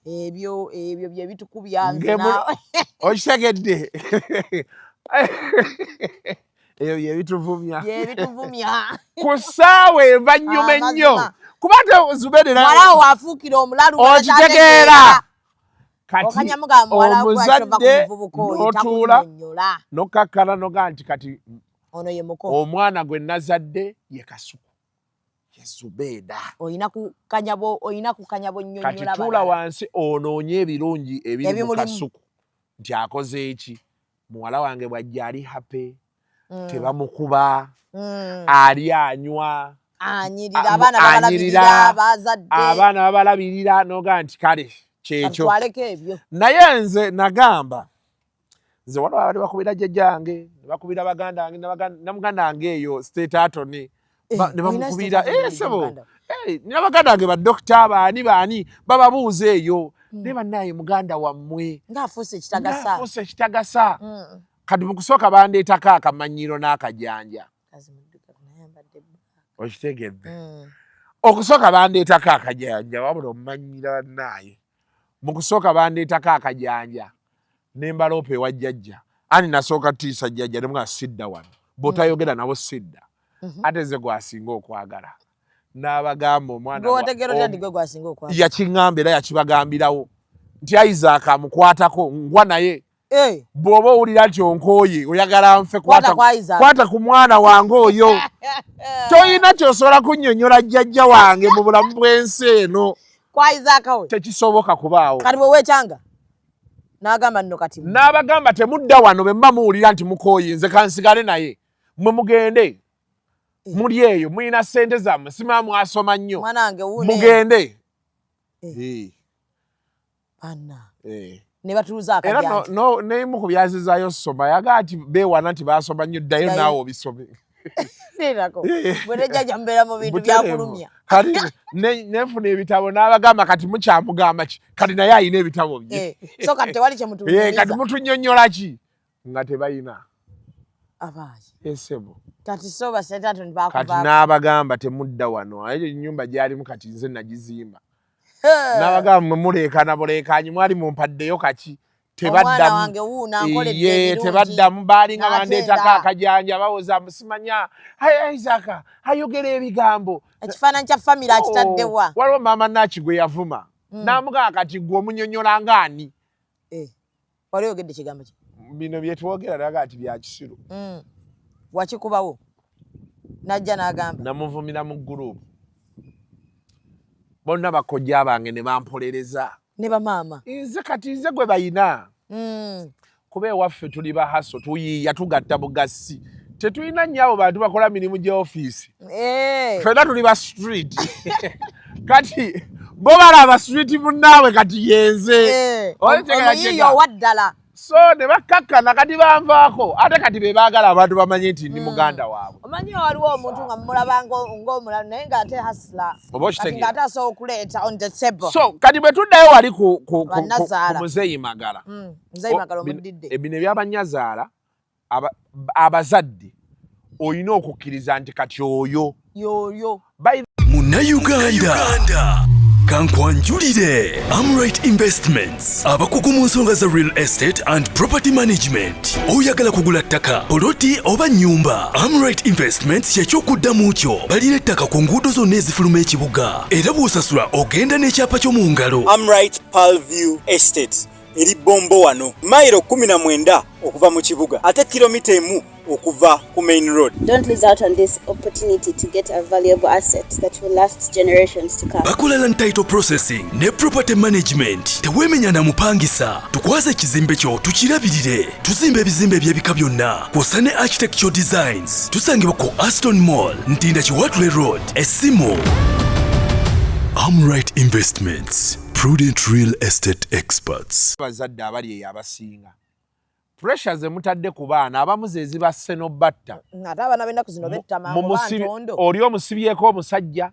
Ebyo bye bitukubya nze naawe. Okitegedde? Ebyo bye bituvumya. Bye bituvumya. Ku ssaawa evanyuma ennyo. Amazima. Kuba te Zubeera Muwala wo waafuukira omulalu. Okitegeera? Kati Okanyamuga muwala wo, lwaki ova ku omuzadde muvubuka oyo? n'otuula Takunnyonnyola. N'okkakkana noga nti kati Ono ye muko. Omwana gwe nazadde ye Kasuku, ye Zubeeda. Olina kukanya Kati bonnyonnyola tuula balala. Wansi onoonye ebirungi ebiri mu Ebimulimu. Kasuku, nti akoze eki, muwala wange bw'ajja ali happy, tebamukuba, ali anywa, Anyirira, abaana babalabirira. Anyirira, Bazadde. Abaana babalabirira, noga nti kale kyekyo. Katwaleko ebyo. Naye nze nagamba, nze waliwo abali bakubira jjajjange ne bakubira baganda wange ne muganda wange eyo State Attorney, ne bamukubira. Olina State Attorney Sebo. muganda? Nina baganda wange badokita, baani baani, bababuuza eyo, naye bannaye muganda wammwe Ng'afuuse ekitagasa. Ng'afuuse ekitagasa. Kati mu kusooka bandeetako akamanyiro n'akajanja. Kazi muddugavu naye ayambadde black. Okitegedde? Okusooka bandeetako akajanja, wabula omumanyira bannaaye, mu kusooka bandeetako akajanja ne mbaloopa ewa jjajja. Ani nasooka tiisa jjajja ne mugaa sidda wano, bw'otayogera nabo sidda. Ate ze gwasinga okwagala n'abagamba omwana Gwe wategeera otya nti gwe gwasinga okwagala? Yakiŋŋamba era yakibagambirawo nti Isaac amukwatako ngwa naye. Bw'oba owulira nti onkooye, oyagala nfe, Kwata kwa Isaac. Kwata ku mwana wange oyo. Toyina kyosobola kunnyonnyola jjajja wange mu bulamu bw'ensi eno. Kwa Isaac we. Tekisoboka kubaawo. Kati bwe weekyanga n'agamba nno kati N'abagamba temudda wano, bwe muba muwulira nti mukooye, nze kansigale naye, mwe mugende. Muli eyo mulina ssente zammwe, simaa mwasoma nnyo. Mwana wange wuune. Mugende. Banna. Ne Ne batuuza era akajanja. Nemu ku byazizaayo soma yagaa nti beewana nti baasoma nnyo, ddayo. Ddayo. Naawe obisome. Leerako. Bwe ne jjajja mubeera mu bintu Butereevu. byakulumya. Kati nenfuna ebitabo n'abagamba kati mukyamugamba ki? Kati naye alina ebitabo bye. So kati tewali Kati kyemutunyumiza. mutunnyonnyola ki nga tebalina? Abaayi. Esebo. Kati so basetato Kati nibakuvaako. N'abagamba temudda wano, aye ennyumba gyalimu kati nze nagizimba. N'abagamba mwe muleekaana buleekaanyi, mwali mumpaddeyo kaki? Omwana Tebaddamu. wange wuuna ankoledde Ye ebirungi. tebaddamu, baalinga N'ate bandeetako nda. akajanja, bawoza musimanya Isaac ayogera ebigambo. Ekifaananyi kya famire akitaddewa? Oh, waliwo maama Naki gwe yavuma n'amugamba kati gwe omunyonyola ng'ani? Wali oyogedde kigambo ki? Bino byetwogera naga nti bya kisiru. Wakikubawo najja n'agamba. Namuvumira mu gurupu, bonna bakojja bange ne bampolereza. Ne bamaama. Nze kati nze gwe bayina. Kuba ewaffe tuli bahaso, tuyiiya, tugatta bugasi, tetulina nnyo abo bantu bakola mirimu gya ofiisi. Ffenna tuli ba street. Kati bo balaba street munnaabwe kati yenze. Otegeera Omuyiiya kyega? owa ddala. So ne bakkakkana, kati banvaako, ate kati be baagala abantu bamanye nti ndi muganda waabwe. Omanyi waliwo omuntu nga mumulaba ng'omulalu naye ng'ate hustler. Oba Kati okitegeera? ng'ate asobola okuleeta on the table. So kati bwe tuddayo wali ku Bannazaala. ku Muzeeyi Magala. Muzeeyi Magala Oh, omuddidde. Bino ebyabanyazaala, abazadde olina okukkiriza nti kati oyo Yoyo. By Munnayuganda, kankwanjulire Amright Investments, abakugu mu nsonga za real estate and property management. Oyagala kugula ttaka, poloti oba nnyumba? Amright Investments kyekyokuddamu kyo. Balina ettaka ku nguudo zonna ezifuluma ekibuga, era bw'osasula ogenda n'ekyapa kyo mu ngalo. Amright Palview Estate eri Bombo wano, mayiro 19 okuva mu kibuga, ate kilomita 1. okuva ku main road. Don't lose out on this opportunity to get a valuable asset that will last generations to come. Bakola land title processing ne property management. Teweemenya na mupangisa. Tukwaze ekizimbe kyo tukirabirire. Tuzimba ebizimbe eby'ebika byonna kw'ossa ne architectural designs. Tusangibwa ku Aston Mall, Ntinda Kiwatule Road, essimu. Amright Investments, prudent real estate experts. Abazadde abali eyo abasinga pressure ze mutadde ku baana abamu ze zibasse n'obatta. Ate abaana b'ennaku zino betta mangu bantondo. Oli omusibyeko omusajja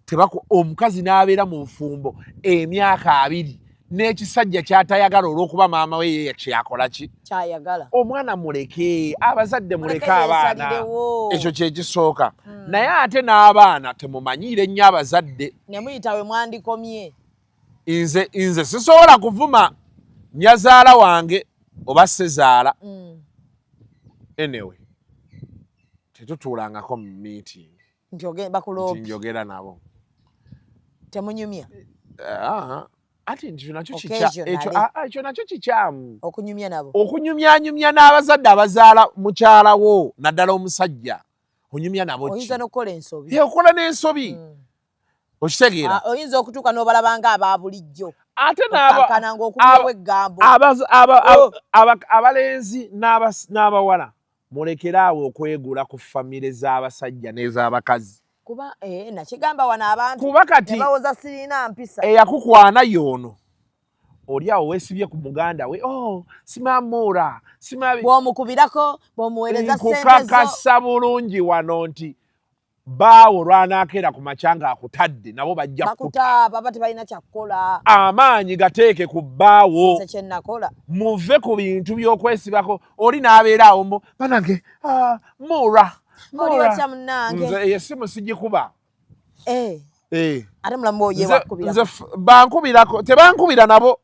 tebaku omukazi n'abeera mu bufumbo emyaka 20 n'ekisajja ky'atayagala olw'okuba maama we ye kyeyakola ki kyayagala. Omwana muleke, abazadde muleke abaana, ekyo kye kisooka. Naye ate n'abaana temumanyiire nnyo abazadde. Ne muyita we mwandikomye. Nze sisobola kuvuma nnyazaala wange oba ssezaala. Anyway, tetutuulangako mu meeting. Nti njogera nabo. Temunyumya? Ate ekyo nakyo kikyamu. Okunyumya nabo. Okunyumyanyumya n'abazadde abazaala mukyala wo naddala omusajja. Onyumya nabo ki? Oyinza n'okukola ensobi. Okola n'ensobi. Okitegeera? Oyinza okutuuka n'obalaba nga aba bulijjo. Ate abalenzi n'abawala mulekere awo okwegula ku famire z'abasajja n'ez'abakazi. Kuba nakigamba wano abantu kuba kati bawoza sirina mpisa. Eyakukwana y'ono oli awo weesibye ku muganda we, oh simamuura bw'omukubirako bw'omuweereza ssente zo. Nkukakasa bulungi wano nti baawo lw'anaakeera ku makya ng'akutadde nabo bajja kukuta. Baba tebalina kyakukola. Amaanyi gateeke ku bbaawo. Nze kye nakola. Muve ku bintu by'okwesibako oli n'abeera awo mbu banange muura. Oli otya munnange? Nze eyo essimu sigikuba. Ate mulamu wo ye wakubirako. Nze bankubirako, tebankubira nabo.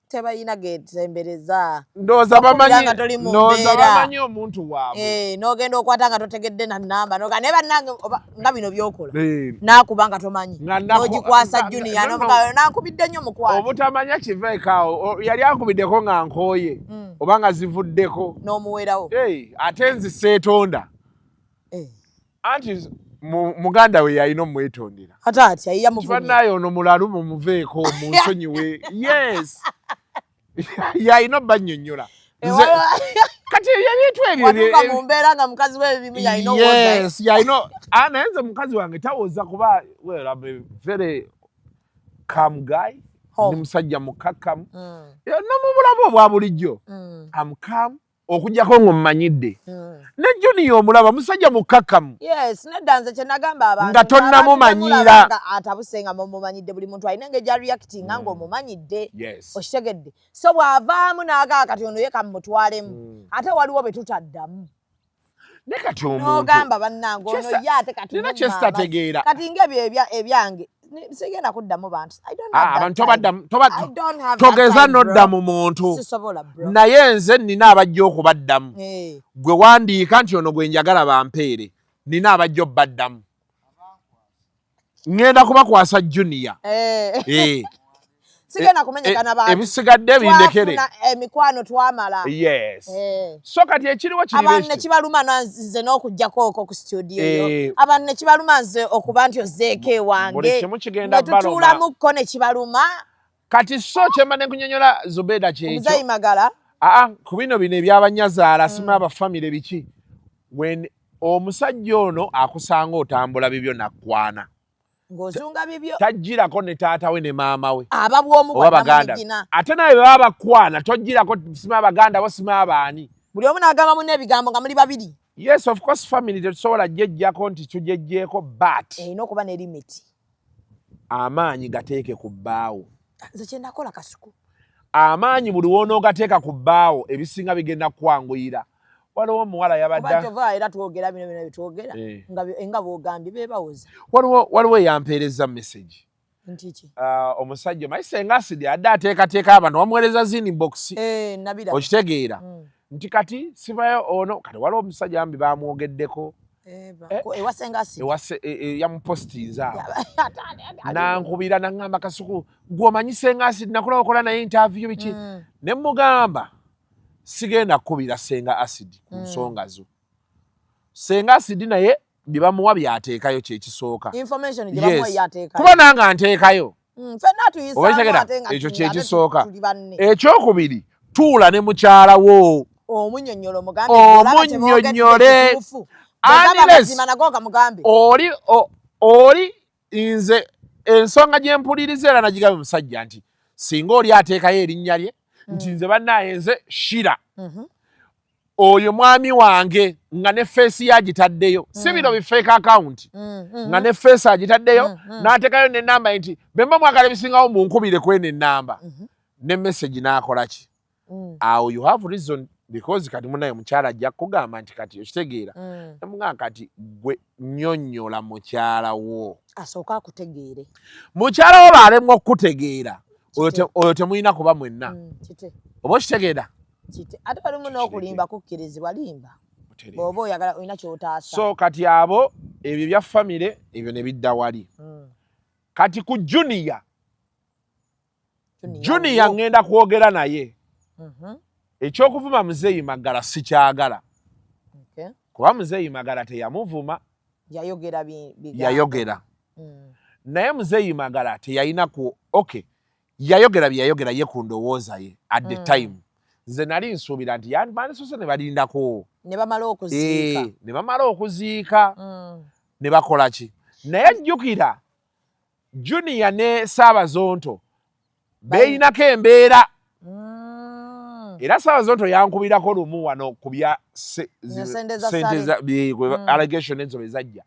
Tebalina gesembereza. Ndowooza bamanyi omuntu waabwe. N'ogenda okwata nga totegedde na nnamba. Naye bannange nga bino by'okola. N'akuba nga tomanyi. N'ogikwasa Junior n'ankubidde nnyo mukwate. Obutamanya kiveeko awo. Yali ankubiddeko nga nkooye. Oba nga zivuddeko. N'omuwerawo. Ate nze seetonda. Anti muganda we yalina omwetondera. Ate atya ye yamuvumye. Bannaye ono mulalu mumuveeko munsonyiwe. Yes. Yalina obbannyonnyola. Kati ebintu ebyo watuuka mu mbeera nga mukazi we ebimu yalina owoza. Yes, yalina. Naye nze mukazi wange tawoza kuba well, I'm a very calm guy. Ndi musajja mukkakkamu. No mu bulamu obwa bulijjo. I'm calm. Okujjako ng'ommanyidde. Ne Junior omulaba musajja mukkakkamu. Yes, nedda nze kye nagamba abantu. Nga tonnamumanyiira. Atabuse nga mumumanyidde buli muntu alina engeri gy'areactinga ng'omumanyidde. Okitegedde. So bw'avaamu n'agaa kati ono ye kamutwalemu. Ate waliwo be tutaddamu. Ne kati omuntu. N'ogamba bannange ono ye ate kati nina kye sitategeera. Kati ng'ebyo ebyange. Sigenda kuddamu bantu. Abantu togeza n'odda mu muntu. Naye nze nnina abajja okubaddamu. Gwe wandiika nti ono gwe njagala bampeere. Nnina abajja obbaddamu. Ŋŋenda kubakwasa Junior. Sigenda kumenyekana bantu. Ebisigadde bindekere. Emikwano twamala. Yes. So kati ekiriwo kiri abantu ne kibaluma nze n'okujjako okwo ku studio yo. Abantu ne kibaluma nze okuba nti ozzeeko ewange. Buli kimu kigenda baluma. Ne tutuulamukko ne kibaluma. Kati so kye mbadde nkunyonnyola Zubeda kyekyo. Muzeeyi Magala. Ku bino bino ebyabanyazaala sima abafamire biki. When omusajja ono akusanga otambula bibyo nakkwana. Ng'ozunga bibyo. Tajjirako ne taata we ne maama we. Aba bw'omu oba baganda. Ate naye baba bakwana tojjirako sima abaganda bo sima abaani. Buli omu n'agamba munne ebigambo nga muli babiri. Yes, of course family tetusobola gyejjako nti tugyejjeeko but. Erina okuba ne limit. Amaanyi gateeke ku bbaawo. Nze kye nakola Kasuku. Amaanyi buli w'onoogateeka ku bbaawo ebisinga bigenda kukwanguyira. Waliwo omuwala yabadde. Kuba era twogera bino bino bitwogera nga bw'ogambye beebawoza. Waliwo eyampeereza message. Nti ki? Omusajja omanyi Ssenga Acid adde ateekateeka abantu bamuweereza zini box. Nabiraba. Okitegeera. Nti kati sibayo ono kati waliwo omusajja bambi bamwogeddeko. Ewa Ssenga Acid. Yamupostinze awo. Nankubira n'aŋŋamba Kasuku gwe omanyi Ssenga Acid nakulaba okola naye interview biki. Ne mmugamba sigenda kukubira Ssenga Acid ku nsonga zo. Senga Asidi naye bye bamuwa byateekayo kyekisooka, kuba nange anteekayo. Oba ekyo kyekisooka. Ekyokubiri, tuula ne mukyala wo omunnyonnyole. Oli oli nze ensonga gye mpuliriza era nagigambye musajja nti singa oli ateekayo erinnya lye nti nze bannaaye nze Shira, oyo mwami wange, nga ne face ye agitaddeyo, si bino bi fake account, nga ne face agitaddeyo, n'ateekayo n'ennamba ye nti bemba mwagala ebisingawo munkubire kweno ennamba, ne message n'akola ki, awo you have reason, because kati munaye mukyala ajja kukugamba nti kati okitegeera. Nemugamba kati gwe nnyonnyola mukyala wo. Asooke akutegeere. Mukyala wo baalemwa okukutegeera, oyo temulina kuba mwenna. Oba okitegeera? Kite ate walimu n'okulimba kukkirizibwa, limba bw'oba oyagala olina ky'otaasa. So kati abo ebyo bya famire ebyo ne bidda wali. Kati ku Junior, Junior ŋŋenda kwogera naye. Ekyokuvuma Muzeeyi Magala sikyagala, kuba Muzeeyi Magala teyamuvuma. Yayogera. Yayogera. Naye Muzeeyi Magala teyalina ku okay, yayogera bye yayogera ye ku ndowooza ye at the time. Nze nali nsuubira nti bandisose ne balindako ne bamala okuziika. Eh, ne bamala okuziika ne bakola ki. Naye jjukira Junior ne Saabazonto beeyinako embeera. Era Saabazonto yankubirako lumu wano ku bya sente za sente Sale. Allegation ezo bwe zajja,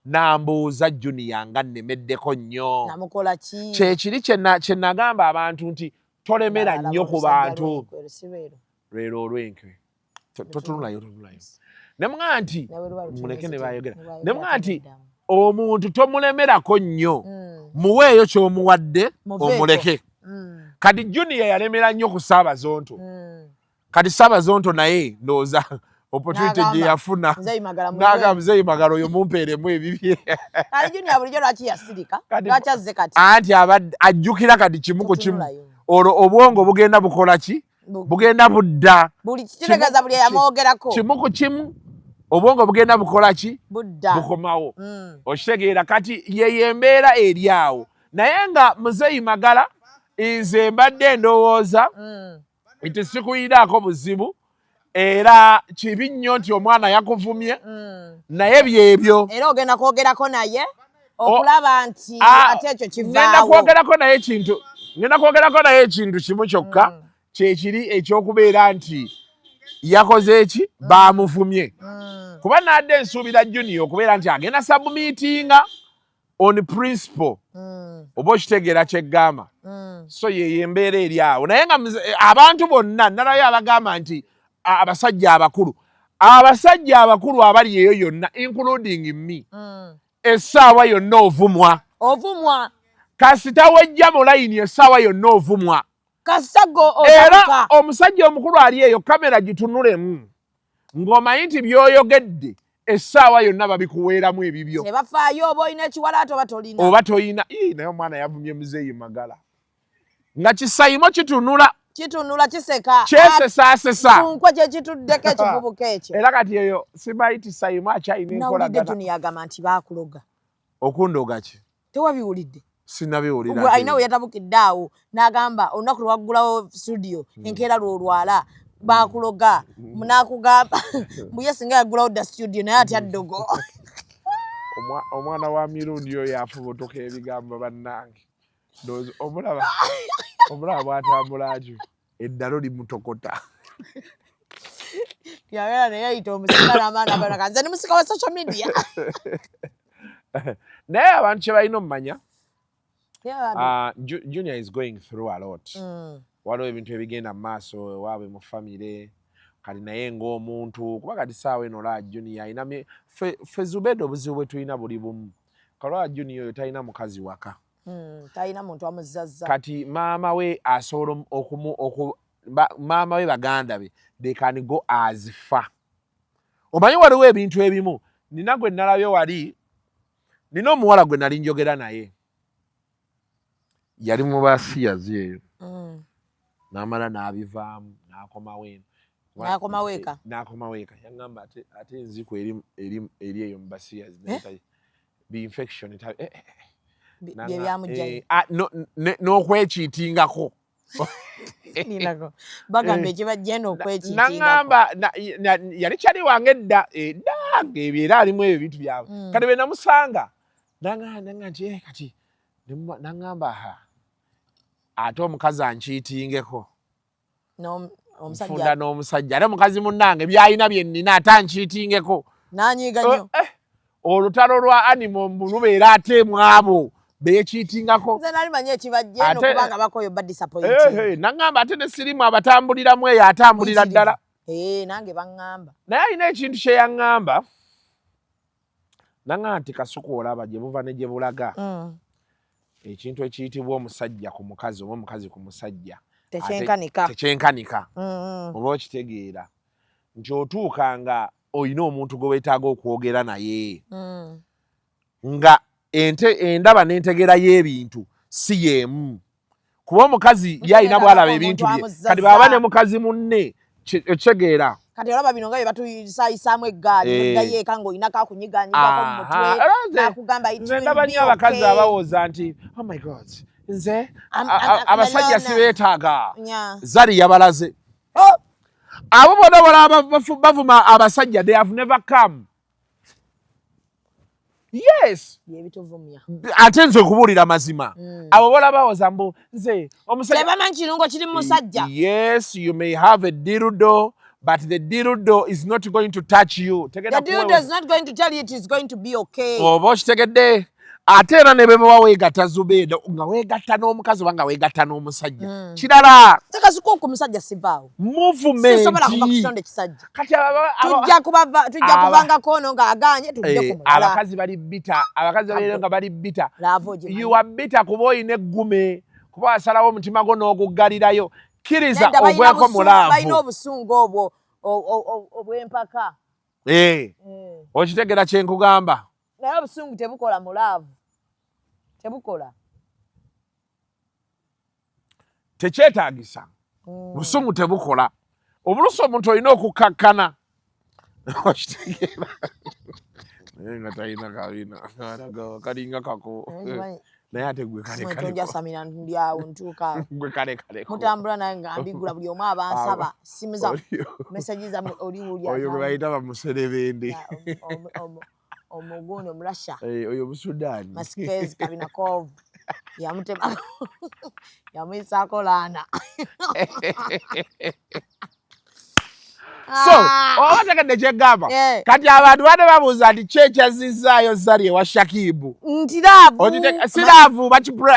nambuuza Junior nga nnemeddeko nnyo. Namukola ki? Kyekiri kye nagamba abantu nti tolemera nnyo ku bantu. Si lwero. Lwero olwenkwe. Totunulayo, totunulayo. Ne muŋŋamba nti muleke ne bayogera. Ne muŋŋamba nti omuntu tomulemerako nnyo, muweeyo ky'omuwadde, Muveeko. omuleke. Kati Junior yalemera nnyo ku Saabazonto. Kati Saabazonto naye ndowooza opportunity N'agamba, gye yafuna Muzeeyi Magala muwe. N'agamba Muzeeyi Magala oyo mumpeeremu ebibye. Kale Junior bulijjo lwaki yasirika? Lwaki azze kati? Anti abadde ajjukira kati kimu ku kimu. Totunulayo. Olwo obwongo bugenda bukola ki? Bugenda budda. Buli kitegeeza buli eyamwogerako. Kimu ku kimu, obwongo bugenda bukola ki? Budda. Bukomawo. Okitegeera? Kati yeyo embeera eri awo, naye nga Muzeeyi Magala nze mbadde ndowooza nti sikuyiraako buzibu, era kibi nnyo nti omwana yakuvumye, naye byebyo. Era ogenda kwogerako naye okulaba nti Ah, ate ekyo ngenda kivaawo. kwogerako naye ekintu, ngenda kwogerako naye ekintu kimu kyokka, kyekiri ekyokubeera nti yakoze eki, baamuvumye, kuba nadde nsuubira Junior okubeera nti agenda submittinga on principle. Oba okitegeera kyeggamba? So yeyo embeera eri awo, naye nga abantu bonna nalayo abagamba nti abasajja abakulu abali eyo yonna, including me, essaawa yonna ovumwa. Ovumwa. Kasita wejja mu layini, essaawa yonna ovumwa. Kasita go Era otabuka. omusajja omukulu ali eyo, kamera gitunulemu ng'omanyi nti by'oyogedde essaawa yonna babikuweeramu ebibyo. Tebafaayo oba olina ekiwalaata oba tolina. Oba toyina. Ii, naye omwana yavumye Muzeeyi Magala nga kisayimo kitunula. Kitunula, kiseka. Kyesesaasesa. Kunkwe kyekituddeko ekivubuka ekyo. Era kati eyo simanyi Sayimo akyalina Nawulidde enkolagana. Junior agamba nti baakuloga. Okundoga ki? Tewabiwulidde? Sinabiwulira. Gwe alina we yatabukidde awo n'agamba olunaku lwe waggulawo studio, enkeera lwolwala, bakuloga. N'akugamba mbu ye singa yaggulawo dda studio, naye atya ddogo. Omwana wa mirundi oyo afubutuka ebigambo bannange. Ndowooza omulaba bw'atambula atyo, eddalo limutokota. Yabeera naye yayita omusika n'amaana agona, nze ndi musika wa social media. Naye abantu kye balina omumanya, Yeah, Junior is going through a lot. Waliwo ebintu ebigenda mu maaso ewaabwe mu famire kati, naye ng'omuntu, kuba kati saawa eno olaba Junior alina ffe Zubeda obuzibu bwe tulina buli bumu. Kalwala Junior oyo talina mukazi waka. Talina muntu amuzazza. Kati maama we asobola okumu oku, maama we, baganda be, they can go as far. Omanyi waliwo ebintu ebimu, nina gwe nalabye wali, nina omuwala gwe nali njogera naye, yali mu basiyazi eyo, n'amala n'abivaamu n'akomawo eno. N'akomawo eka. N'akomawo eka. Yaŋŋamba ate ate enziku eri eri eri eyo mu basiyazi eh? Bi infection eh, eh, eh. Bye byamugjayo. Eh, ah, n'okwekiitingako. Bagamba eh. ekibajja eno okwekiitingako. Naŋŋamba yali kyali wange edda edda ng'ebyo era alimu ebyo ebintu byabwe. Kati bwe namusanga naŋŋamba nti eh, kati naŋŋamba ha ate omukazi ankiitingeko. Nfunda n'omusajja ate mukazi munnange byalina bye nnina ate ankiitingeko. Nanyiiga nnyo. Eh, olutalo lwa animo mbu lubeera ate mwabo beekiitingako. Nze nali manyi ekibajja eno kubanga bakoyo ba disappointing. Eh, naŋŋamba ate ne sirimu abatambuliramu eyo atambulira ddala. Eh, nange baŋŋamba. Naye alina ekintu kye yaŋŋamba. Naŋŋamba nti Kasuku olaba gye buva ne gye bulaga. Ekintu ekiyitibwa omusajja ku mukazi oba omukazi ku musajja tekyenkanika, tekyenkanika. Oba okitegeera nti otuuka nga olina omuntu gwe weetaaga okwogera naye nga ente endaba n'entegeera y'ebintu si y'emu, kuba omukazi ye alina bw'alaba ebintu bye, kati bw'aba ne mukazi munne okitegeera. Kati olaba bino nga bye batuyisaayisaamu eggaali eh. Noddayo eka ng'olina kakunyiganyigako mu mutwe nakugamba it nze will ndaba be nnyo abakazi okay. Abawooza nti oh my God nze abasajja sibeetaaga. Zari yabalaze. Oh! Abo bonna balaba bavuma abasajja, they have never come. Yes. Byebituvumya. Ate nze okubuulira mazima. Abo bolaba bawoza mbu nze omusajja. Tebamanyi kirungo kiri mu musajja. Yes, you may have a dildo, but the dildo is not going to touch you. The dildo is not going to tell you it is going to be okay. Oba okitegedde. Ate era ne bwe weegatta Zubeeda nga weegatta n'omukazi oba nga weegatta n'omusajja. Kirala. Tekasuku ku musajja sivaawo. Movement. Sisobola kuva ku kitonde kisajja. Kati tujja kubava tujja kubangako ono ng'agaanye tujje ku mulala. Abakazi bali bitter. Abakazi babeera nga bali bitter. You are bitter kuba olina eggume. Kuba wasalawo omutima gwo n'oguggalirayo. Kkiriza ogweko mu laavu. Balina obusungu obwo obw'empaka. Okitegeera kye nkugamba. Naye obusungu tebukola mu laavu. Tebukola. Tekyetaagisa. Busungu tebukola. Obulusi omuntu olina okukakkana. Okitegeera. Naye nga talina kabina. Kalinga kako. Naye ate gwe kale kale. Njasamira ndi awo ntuuka. Gwe kale kale. Mutambula naye nga mbigula buli omu abansaba. Simu za message za oli wulya. Oyo gwe bayita bamuserebende. Omugundi omulasha. Oyo Musudaani. Masikezi Kabinakov. Yamutema. Yamuyisaako laana. So, oba otegedde kye ŋŋamba. Kati abantu bane babuuza nti ki ekyazzizaayo Zari ewa Shakibu. Nti laavu. Si laavu,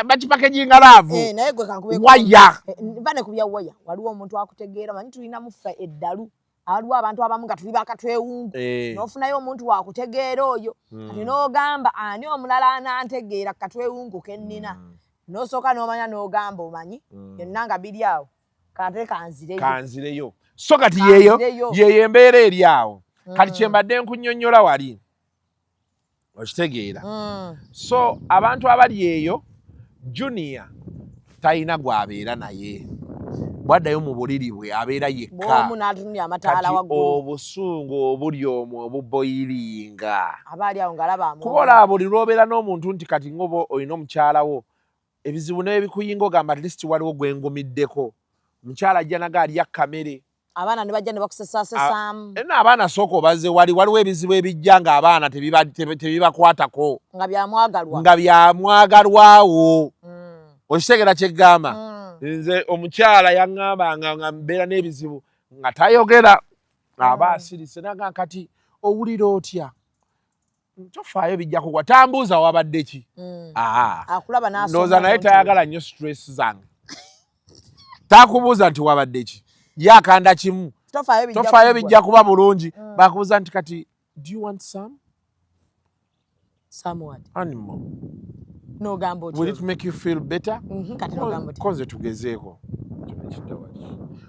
bakipakeginga laavu. Naye gwe kankube. Waya. Nva ne ku bya waya. Waliwo omuntu akutegeera, omanyi tulinamu ffe eddalu. Waliwo abantu abamu nga tuli bakatwewungu. N'ofunayo omuntu wakutegeera oyo. Kati n'ogamba ani omulala anantegeera katwewungu ke nnina. N'osooka n'omanya n'ogamba omanyi. Byonna nga biri awo. Kate kanzireyo. Kanzireyo. So kati yeeyo yeeyo embeera eri awo. Kati kye mbadde nkunnyonnyola wali. Okitegeera. So abantu abali eyo Junior talina gw'abeera naye. Bw'addayo mu buliri bwe abeera yekka. Bw'omu n'atunulira amataala waggulu. Obusungu obuli omwo obuboyiringa. Aba ali awo ng'alaba amwoyo. Kuba olaba buli lw'obeera n'omuntu nti kati ng'oba olina omukyala wo ebizibu n'ebikuyinga ogamba at least waliwo gwe ngumiddeko. Omukyala ajja naga alya kamere. Abaana ne bajja ne bakusesasesaamu. No abaana sooka obaze wali waliwo ebizibu ebijja ng'abaana tebibakwatako. Nga bya mwagalwa. Nga bya mwagalwawo. Okitegeera kye ggamba? Nze omukyala yaŋŋambanga nga mbeera n'ebizibu nga tayogera aba asirise naga kati owulira otya? Tofaayo bijja kugwa. Tambuuza wabadde ki? Akulaba n'asoma. Ndowooza naye tayagala nnyo stress zange. Takubuuza nti wabadde ki? Ye akanda kimu. Tofaayo bijja kuba bulungi. Bakubuuza nti kati do you want some? Some what? Animal. N'ogamba otya? Will it make you feel better? Kati n'ogamba otya? Ko nze tugezeeko.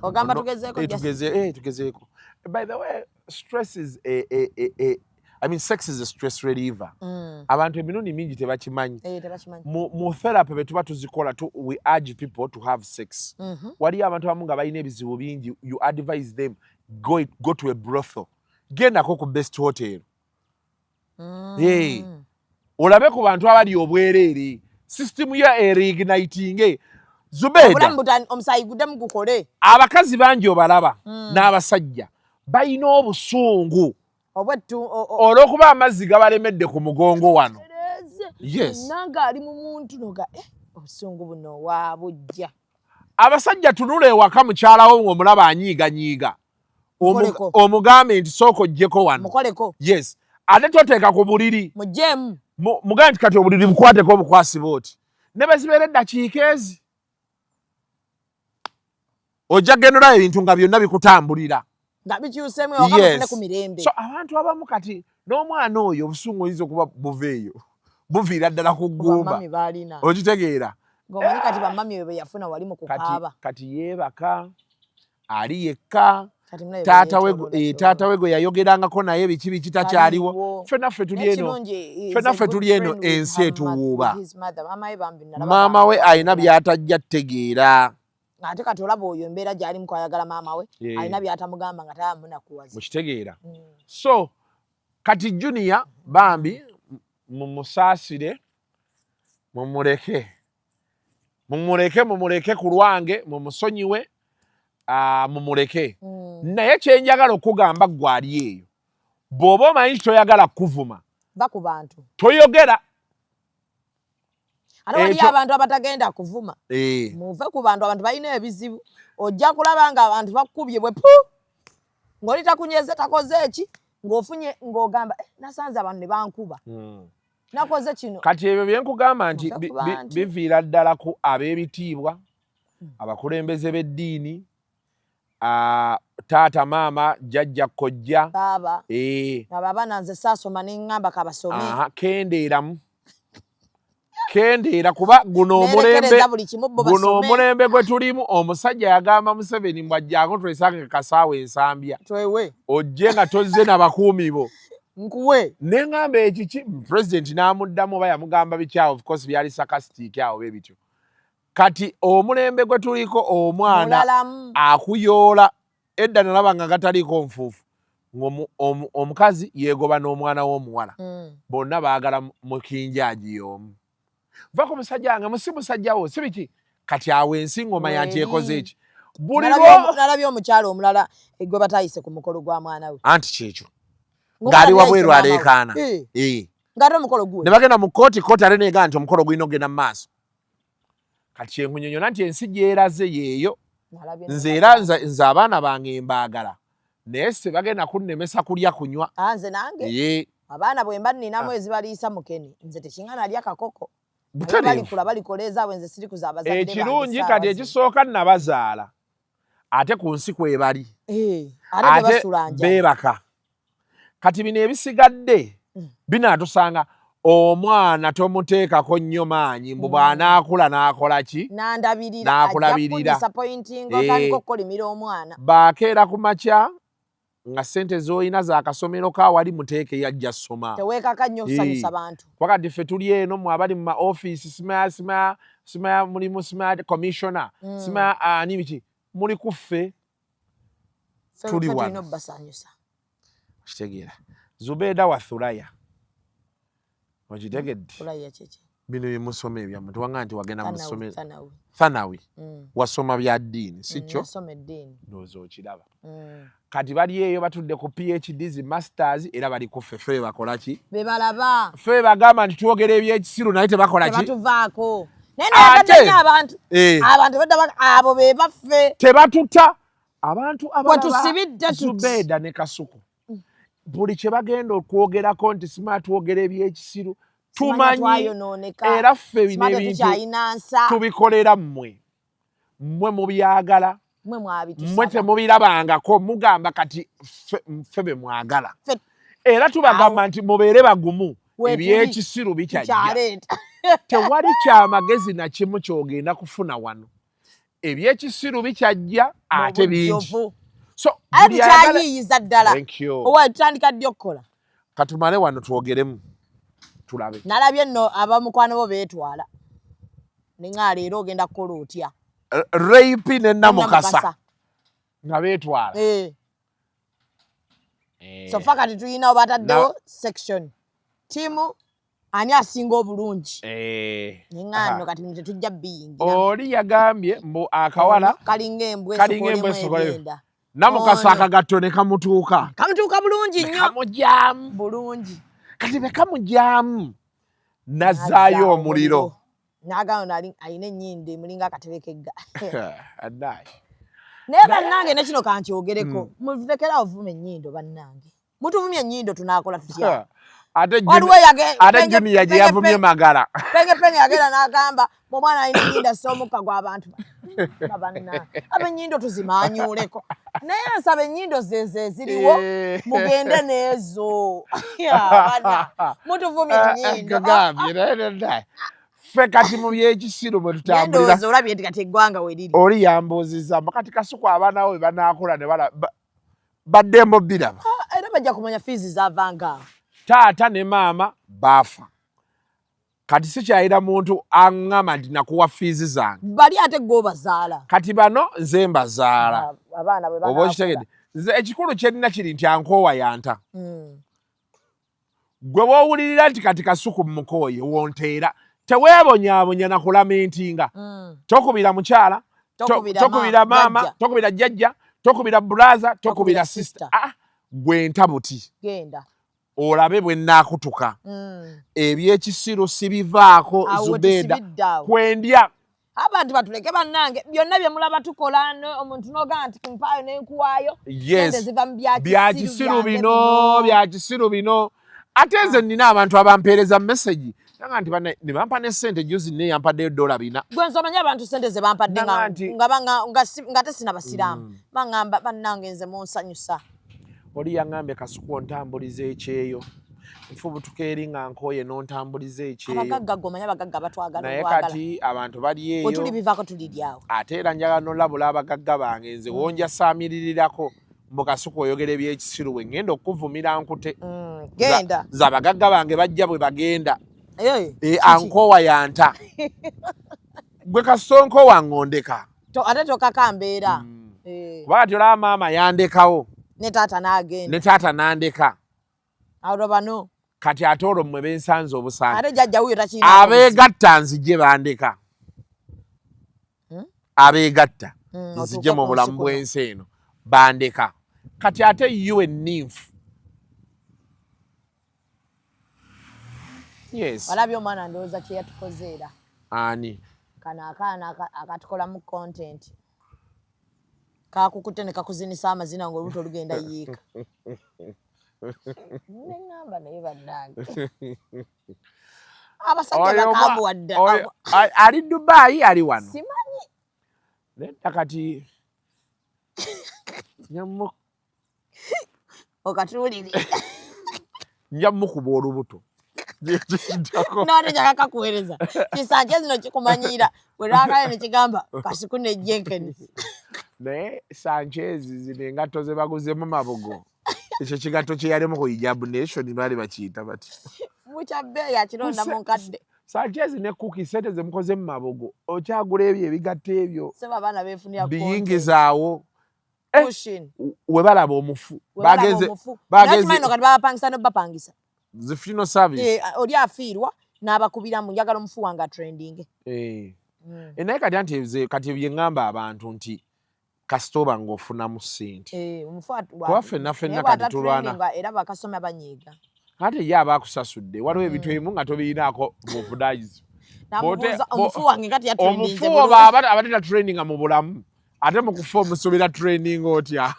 Ogamba tugezeeko? Tugezeeko. By the way, stress is a I mean, sex is a stress reliever. Abantu emirundi mingi tebakimanyi. Mu therapy bwe tuba tuzikola, we urge people to have sex. Waliyo abantu abamu nga balina ebizibu bingi, you advise them, go to a brothel, gendako ku best hotel. Hey. Olabe ku bantu abali obwereere, system ya erignitinge. Zubeda, Obulamu omusaayi guddemu gukole. Abakazi bangi obalaba n'abasajja balina obusungu Obwettu olw'okuba amazzi gabalemedde ku mugongo wano. Yes. Nange ali mu muntu noga, obusungu buno wabujja. Abasajja, tunula ewaka, mukyalawo ng'omulaba anyiiganyiiga, Mukoleko. Omugambe nti sooka oggyeko wano. Mukoleko. Yes, ate toteeka ku buliri. Mugjeemu. Mugambe nti kati obuliri bukwateko obukwasi oti, ne bwe zibeera eddakiika ezi, ojja generayo ebintu nga byonna bikutambulira. Nga bikyuseemu ewaka, mufune ku mirembe. So abantu abamu kati n'omwana oyo obusungu oyinza okuba buva eyo, buviira ddala ku ggumba. Bamami baalina. Okitegeera? Ng'omanyi kati bamami we be yafuna wali mu Kati kukaaba. Kati yeebaka ali yekka. Kati mulabe Taata we yeetooloola taata we gwe yayogerangako naye biki biki takyaliwo. Taliiwo. Ffenna ffe tuli eno, ffenna ffe tuli eno, ensi etuwuuba. Maama Maama we alina by'atajja ttegeera. Ate kati olaba oyo embeera gy'alimu kwayagala maama we, alina by'atamugamba nga tayamunakuwaza. Mukitegeera? So kati Junior bambi mumusaasire, mumuleke, mumuleke, mumuleke ku lwange, mumusonyiwe, mumuleke. Naye kyenjagala okugamba gwe ali eyo, bw'oba omanyi nti toyagala kuvuma, Va ku bantu. Toyogera. Ate waliyo abantu abatagenda kuvuma. Muve ku bantu, abantu balina ebizibu. Ojja kulaba nga abantu bakubye bwe pu, ng'oli takunyeze, takoze eki, ng'ofunye ng'ogamba, eh, nasanze abantu ne bankuba, nakoze kino. Kati ebyo byenkugamba nti Muve ku bantu. biviira ddala ku ab'ebitiibwa, abakulembeze b'eddiini, taata, maama, jjajja, kojja. Baaba abo abaana nze saasoma ne ŋŋamba kabasome. Aha, kendeeramu, kendeera, kuba guno omulembe Neerekereza buli kimu bo guno basome. omulembe gwe tulimu, omusajja yagamba Museveni mbw ajjangu twesange kasaawa ensambya. Twewe. Ojje nga tozze nabakuumi bo. Nkuwe. Neŋŋamba ekiki, president n'amuddamu oba yamugamba bikyawo, of course byali sarcastic awo be bityo. Kati omulembe gwe tuliko, omwana Mulalamu. akuyoola. Edda nalaba nga gataliiko nfuufu, omukazi yeegoba n'omwana w'omuwala, bonna baagala mukinjaaji y'omu. Va ku musajja wange, musi musajja wo si biki. Kati awo ensi ngoma yanti ekoze eki buli Nalabye omukyalo omulala gwe batayise ku mukolo gwa mwana we. Anti kyekyo, ng'ali wabweru aleekaana. Eh. Ng'ate omukolo guwe. Ne bagenda mu kooti, kooti ate negaa nti omukolo gulina okugenda mu maaso. Kati kyenkunyonyola nti ensi gyeraze yeeyo. Nze era nze abaana bange mbaagala, naye se bagenda kunnemesa kulya, kunywa. Ah, nze nange abaana bwe mba nninamu ezibaliisa mukene, nze tekiŋŋana alya kakoko. Balikula balikola ezaabwe, nze siri kuza abazadde. Ekirungi kati ekisooka nabazaala, ate ku nsi kwebali, eh, ate beebaka. Kati bino ebisigadde binaatusanga. Omwana tomuteekako nnyo maanyi mbu bw'anaakula n'akola ki, n'akulabirira. Baakeera ku makya nga ssente z'olina zakasomero ka wali muteeke, yajja ssoma. Teweekaka nnyo okusanyusa bantu. Wakati ffe tuli eno, mwe abali mu ma office, simaya simaya simaya, mulimu simaya commissioner, simaya ani biki, muli kuffe tuli wano. Okitegeera? Zubeeda wa Thuraya, okitegedde? Bino byemusoma ebyammwe, tewanga nti wagenda musome thanawi. Wasoma bya ddiini, si kyo? Ndowooza okiraba. Kati bali eyo batudde ku PhD, zi masters, era bali ku ffe. Ffe bakola ki? Bebalaba. Ffe bagamba nti twogera ebyekisiru, naye tebakola ki? Tebatuvaako. Naye abantu eh. Abantu abo be baffe. Tebatuta. Abantu abalaba Zubeeda ne Kasuku, buli kye bagenda okwogerako nti sima twogera ebyekisiru, tumanyi era ffe bino ebintu tubikolera mmwe, mmwe mubyagala, mmwe temubirabangako, mugamba kati ffe be mwagala. Era tubagamba nti mubeere bagumu, ebyekisiru bikyajja. Tewali kyamagezi na kimu kyogenda kufuna wano, ebyekisiru bikyajja ate bingi. So ate tukyayiiyiza ddala. Owa tutandika ddi okukola? Katumale wano twogeremu tulabe. Nalabye nno abamukwano bo beetwala neŋa leero ogenda kukola otya? Rape ne Namukasa nga beetwala. Eh. Eh. So fa kati tulina obataddewo section tiimu ani asinga obulungi eh. neŋano kati bino tetujja biyingira. Oli yagambye mbu akawala kalinga embwa esokola Namukasa akagatto ne kamutuuka kamutuuka bulungi nnyo kamujaamu bulungi kati be kamujaamu nazzaayo omuliro n'agamba nali alina ennyindo emulinga akatebe k'egga naye bannange ne kino kankyogereko mulekere awo vuma ennyindo bannange mutuvumye ennyindo tunaakola tutya? Ate Junior gye yavumye Magala penge penge yagenda n'agamba omwana alina ennyindo assa omukka gw'abantu bannange aba ennyindo tuzimanyuuleko naye nsaba ennyindo zezo eziriwo eh. mugende n'ezo mutuvumye ennyindo ffe kati mu byekisiru mwe tutambulira olabye nti kati eggwanga weriri oli yambuuzizza mbu kati Kasuku abaana bo bwe banaakola ne baddembo biraba ah, era bajja kumanya fiizi zavanga taata ne maama baafa kati sikyayira muntu aŋŋamba nti nakuwa fiizi zange bali ate gwe obazaala kati bano nze mbazaala abaana bwe oba okitegedde nze ekikulu kyenina kiri nti ankoowa yanta hmm. Gwe wowulirira nti kati Kasuku mukooye wonteera teweebonyaabonya na kulamentinga hmm. Tokubira mukyala, tokubira maama, tokubira jjajja, tokubira bulaza, tokubira sisita ah, gwe ntabuti olabe bwe nnaakutuka hmm. Ebyekisiru sibivaako Zubeda kwendya abantu batuleke bannange byonna bye mulaba tukola omuntu n'ogamba nti mpaayo nenkuwaayo sente ziva mu byakisiru bino byakisiru bino ate nze nnina abantu abampeereza message nanga nti bana ne bampa ne sente juzi ne yampaddeyo $4 gwe nze omanyi abantu sente ze bampadde nga te sina basiraamu mm. Baŋŋamba bannange nze munsanyusa oli yaŋŋambye Kasuku ontambuliza ekyeyo nfubutuka eri nga nkooye n'ontambuliza ekyeyo abagagga gwe omanyi abagagga batwagala naye kati abantu bali eyo wetuli bivaako tuliryawo ate era njagala nolabula abagagga bange nze mm. wonja saamiririrako mbu Kasuku oyogera ebyekisiru bwe ngenda okukuvumira nkute mm, genda nze abagagga bange bajja bwe bagenda eh, ankoowa yanta gwe kasita onkoowa ngondeka ate tokaka mbeera mm. eh. Kuba kati olaba maama yandekawo ne taata n'agenda ne taata n'andeka olwo bano kati ate olwo mmwe bensanze obusange ate jjajja wuyo takirina abeegatta nzije bandeka hmm? Abeegatta hmm, nzije mu bulamu bw'ensi eno bandeka kati ate you enninfu yes walabye omwana ndowooza kye yatukoze era ani kano akaana akatukolamu content kakukutte ne kakuzinisa amazina ng'olubuto lugenda yiika neŋŋamba naye bannange abasajja bakambuwadde ali Dubai ali wano simanyi nedda kati okatuulire nja mukuba olubuto nate njaka kakuweereza kisanje zino kikumanyiira bwe lwakale ne kigamba Kasuku ne Jenkins naye Sanchez zino engatto ze baguzemu mabugo ekyo kigatto kye yalimu ku Hijab Nation baali bakiyita bati mukyabbeeyi akironda mu nkadde Sanchez ne Cookie sente ze mukoze mu mabugo okyagula ebyo ebigatto ebyo biyingizaawo eh, we balaba omufu bagenze bagenze kati babapangisa no bapangisa the funeral service eh, oli afiirwa n'abakubira mu njagala omufu wange atrending eh. mm. Eh, naye kati anti kati bye ŋŋamba abantu nti kasita oba ng'ofunamu ssente eh, kuba ffenna ffenna kati tulwana era bakasoma banyiiga ate ye aba akusasudde waliwo ebintu mm. ebimu nga tobirinaako buvunanyizibwa omufu wange kati omufu oba abadde tatrendinga mu bulamu ate mu kufa omusuubira training otya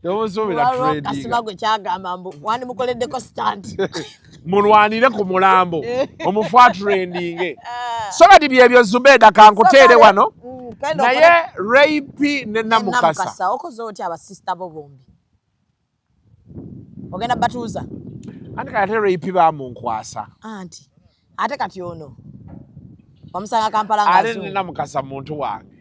tomusuubira training gwe kyagamba mbu wandimukoleddeko stand mulwanire ku mulambo omufu atraininge so kati byebyo Zubeda kankuteere wano mm, naye Rape ne Namukasa okoze otya abasista bo bombi ogenda batuuza anti kati ate Rape bamunkwasa anti ate kati ono wamusanga Kampala nga ate ne Namukasa muntu wange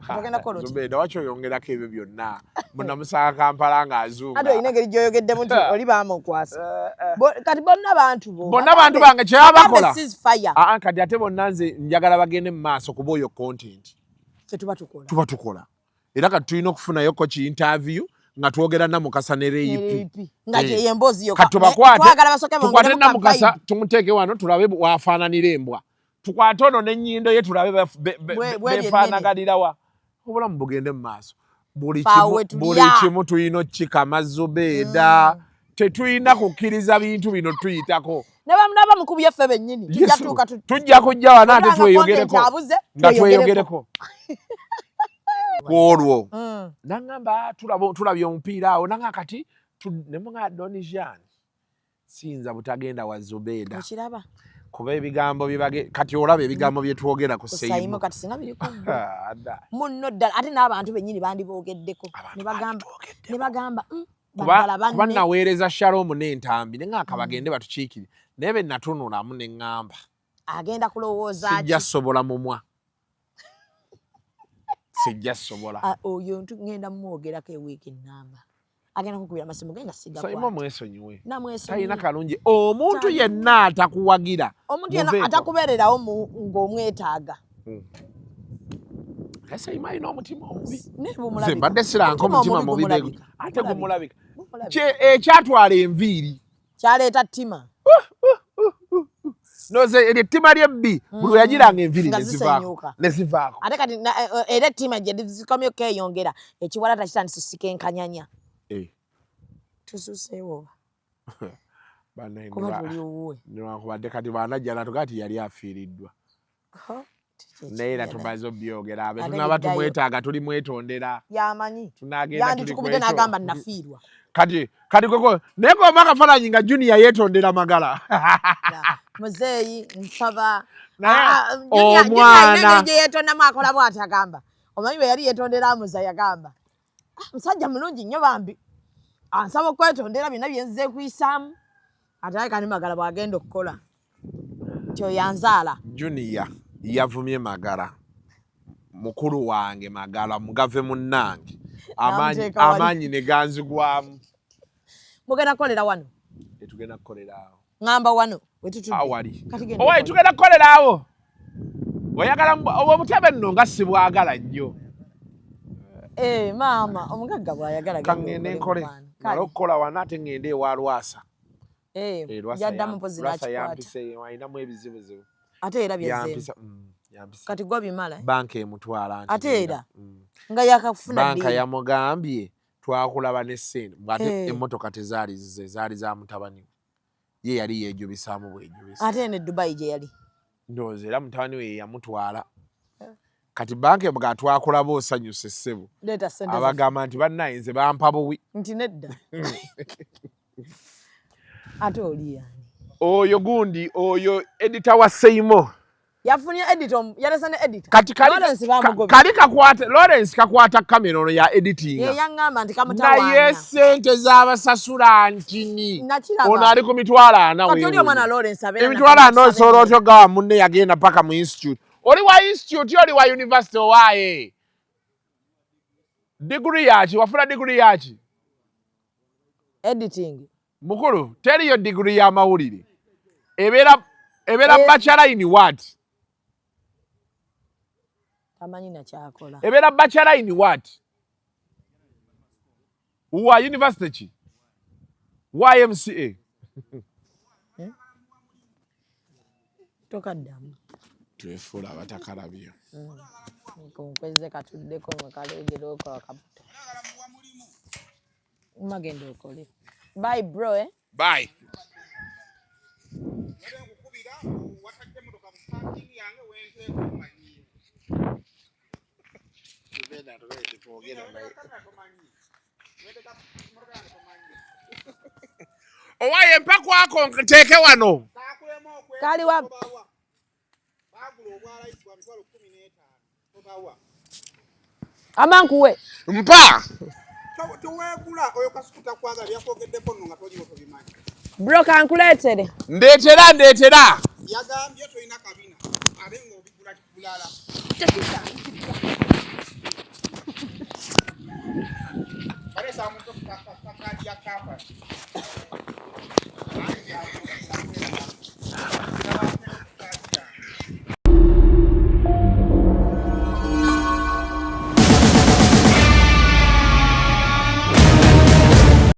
Ogenda kukola otya? Zubeda, waki oyongerako ebyo byonna munamusanga Kampala ng'azunga. Ate olina engeri gy'oyogeddemu nti oli baamukwasa. Kati bonna bantu bo. Bonna bantu bange kye baba bakola. Ceasefire. Aa, kati ate bonna nze njagala bagende mu maaso kuba oyo content. Ffe tuba tukola. Tuba tukola. Era kati tulina okufunayoko ki interview nga twogera Namukasa ne Reipi. Nga ye emboozi yokka. Kati tubakwate, Twagala basooke tukwate bongeremu ka Namukasa vibe. tumuteeke wano tulabe waafaananira embwa. Tukwate ono n'ennyindo ye tulabe befaanaganirawa. Obulamu bugende mu maaso. Buli kimu tulina okukikama Zubeeda. Tetulina kukkiriza bintu bino tuyitako. Ne bamunaba mukubye ffe bennyini. Tujja kujja wano ate tweyogereko. Nga tweyogereko. Ku olwo. Nangamba tulabye omupiira awo nanga kati ne mugamba Don Jean. Siyinza butagenda wa Zubeeda. Okiraba? Kuba ebigambo bye kati olaba ebigambo bye twogera ku Seimu. Kati singa biri ku munno ddala ate n'abantu bennyini bandiboogeddeko. Ne bagamba kuba naweereza Shalom n'entambi ne ng'aka bagende batukiikire. Naye be natunulamu ne ŋŋamba. Agenda kulowooza ki? Sijja sobola mumwa. Sijja sobola. Oyo ngenda mumwogerako ewiiki nnamba. Agenda kukubira amasimu genda siga kwata. Mwesonyiwe. Talina kalungi. Omuntu yenna atakuwagira. Omuntu yenna atakubeererawo ng'omwetaaga. Saimo alina omutima omubi. Nze mbadde siranka omutima mubi ate gumulabika. Ekyatwala enviiri. Kyaleeta ttima. Noze eryo ettima ly'ebbi buli lwe yagiranga enviiri ne zivaako. Ate kati era ettima gye zikomye okweyongera ekiwalata kitandise osika enkanyanya. Tususeewo oba? Kuba tuli owuwe. Newankubadde kati bw'anajja n'atugaa nti yali afiiriddwa. Naye era tumaze obyogera abe tunaba tumwetaaga tuli mwetondera. Yamanyi. Yanditukubidde n'agamba nafiirwa. Kati kati koko naye koma akafaananyi nga Junior yeetondera Magala. Muzeeyi nsaba. Omwana. Gye yeetondamu akola bw'ati agamba. Omanyi bwe yali yeetondera Amuza yagamba. Musajja mulungi nnyo bambi. Ansaba okwetondera byonna bye nzize kuyisaamu. Ate aye kani Magala bw'agenda okukola. Nti oyo anzaala. Junior yavumye Magala. Mukulu wange Magala mugave munnange. Amaanyi ne ganzigwamu. Mugenda kukolera wano? Tugenda kukolera awo. Ŋŋamba wano wetutudde. Awali. Owaye tugenda kukolera awo. Oyagala obutebe nno nga sibwagala nnyo. Maama omugagga bw'ayagala. Ka ŋŋende nkole. Mmale okukola wano ate ŋŋende ewa Lwasa. Yaddamu mpozi Lwasa n'akikwata. yampise alinamu ebizibuzibu. Ate era byazzeemu. Kati gwe bimala. Banka emutwala nti. Ate era nga yakafuna Banka yamugambye twakulaba ne ssente ate emmotoka tezaali zize zaali za mutabani we. Ye yali yeejubisaamu bwejubisa. Ate ne Dubai gye yali. Ndowooza era mutabani we ye yamutwala. Kati banka emugaa twakulaba osanyuse ssebo. Abagamba nti bannaye nze bampa buwi. Nti nedda. Ate oli yani. Oyo gundi oyo editor wa Seimo. Yafunye editor, yalesa ne editor. Kati Lawrence bamugobye. Kali kakwata Lawrence kakwata kamera ono ya editing. Ye yangamba nti kamutawaanya. Naye ssente z'abasasula ntini. Ono ali ku mitwalo ana. Kati oli omwana Lawrence abeera. Emitwalo ana osobola otya ogawa munne yagenda paka mu institute. Oli wa institute oli wa university owaaye. Degree yaki wafuna degree yaki? Editing. Mukulu teriyo degree ya mawulire. Ebeera bachelor in what? Tamanyi na kyakola. Ebeera bachelor in what? Wa university ki? YMCA. Tokaddamu. Twefuula abatakalabye. Nkweze katuddeko mu kaleegero ko akabuto. Magenda okole. Bye bro eh. Bye. Owaye mpa kwako nteeke wano. Kali wa Amankuwe. Mpa. Bro kankuleetere. Ndeetera ndeetera. Yagambye tolina kabina ate ng'obigula bulala. Kati.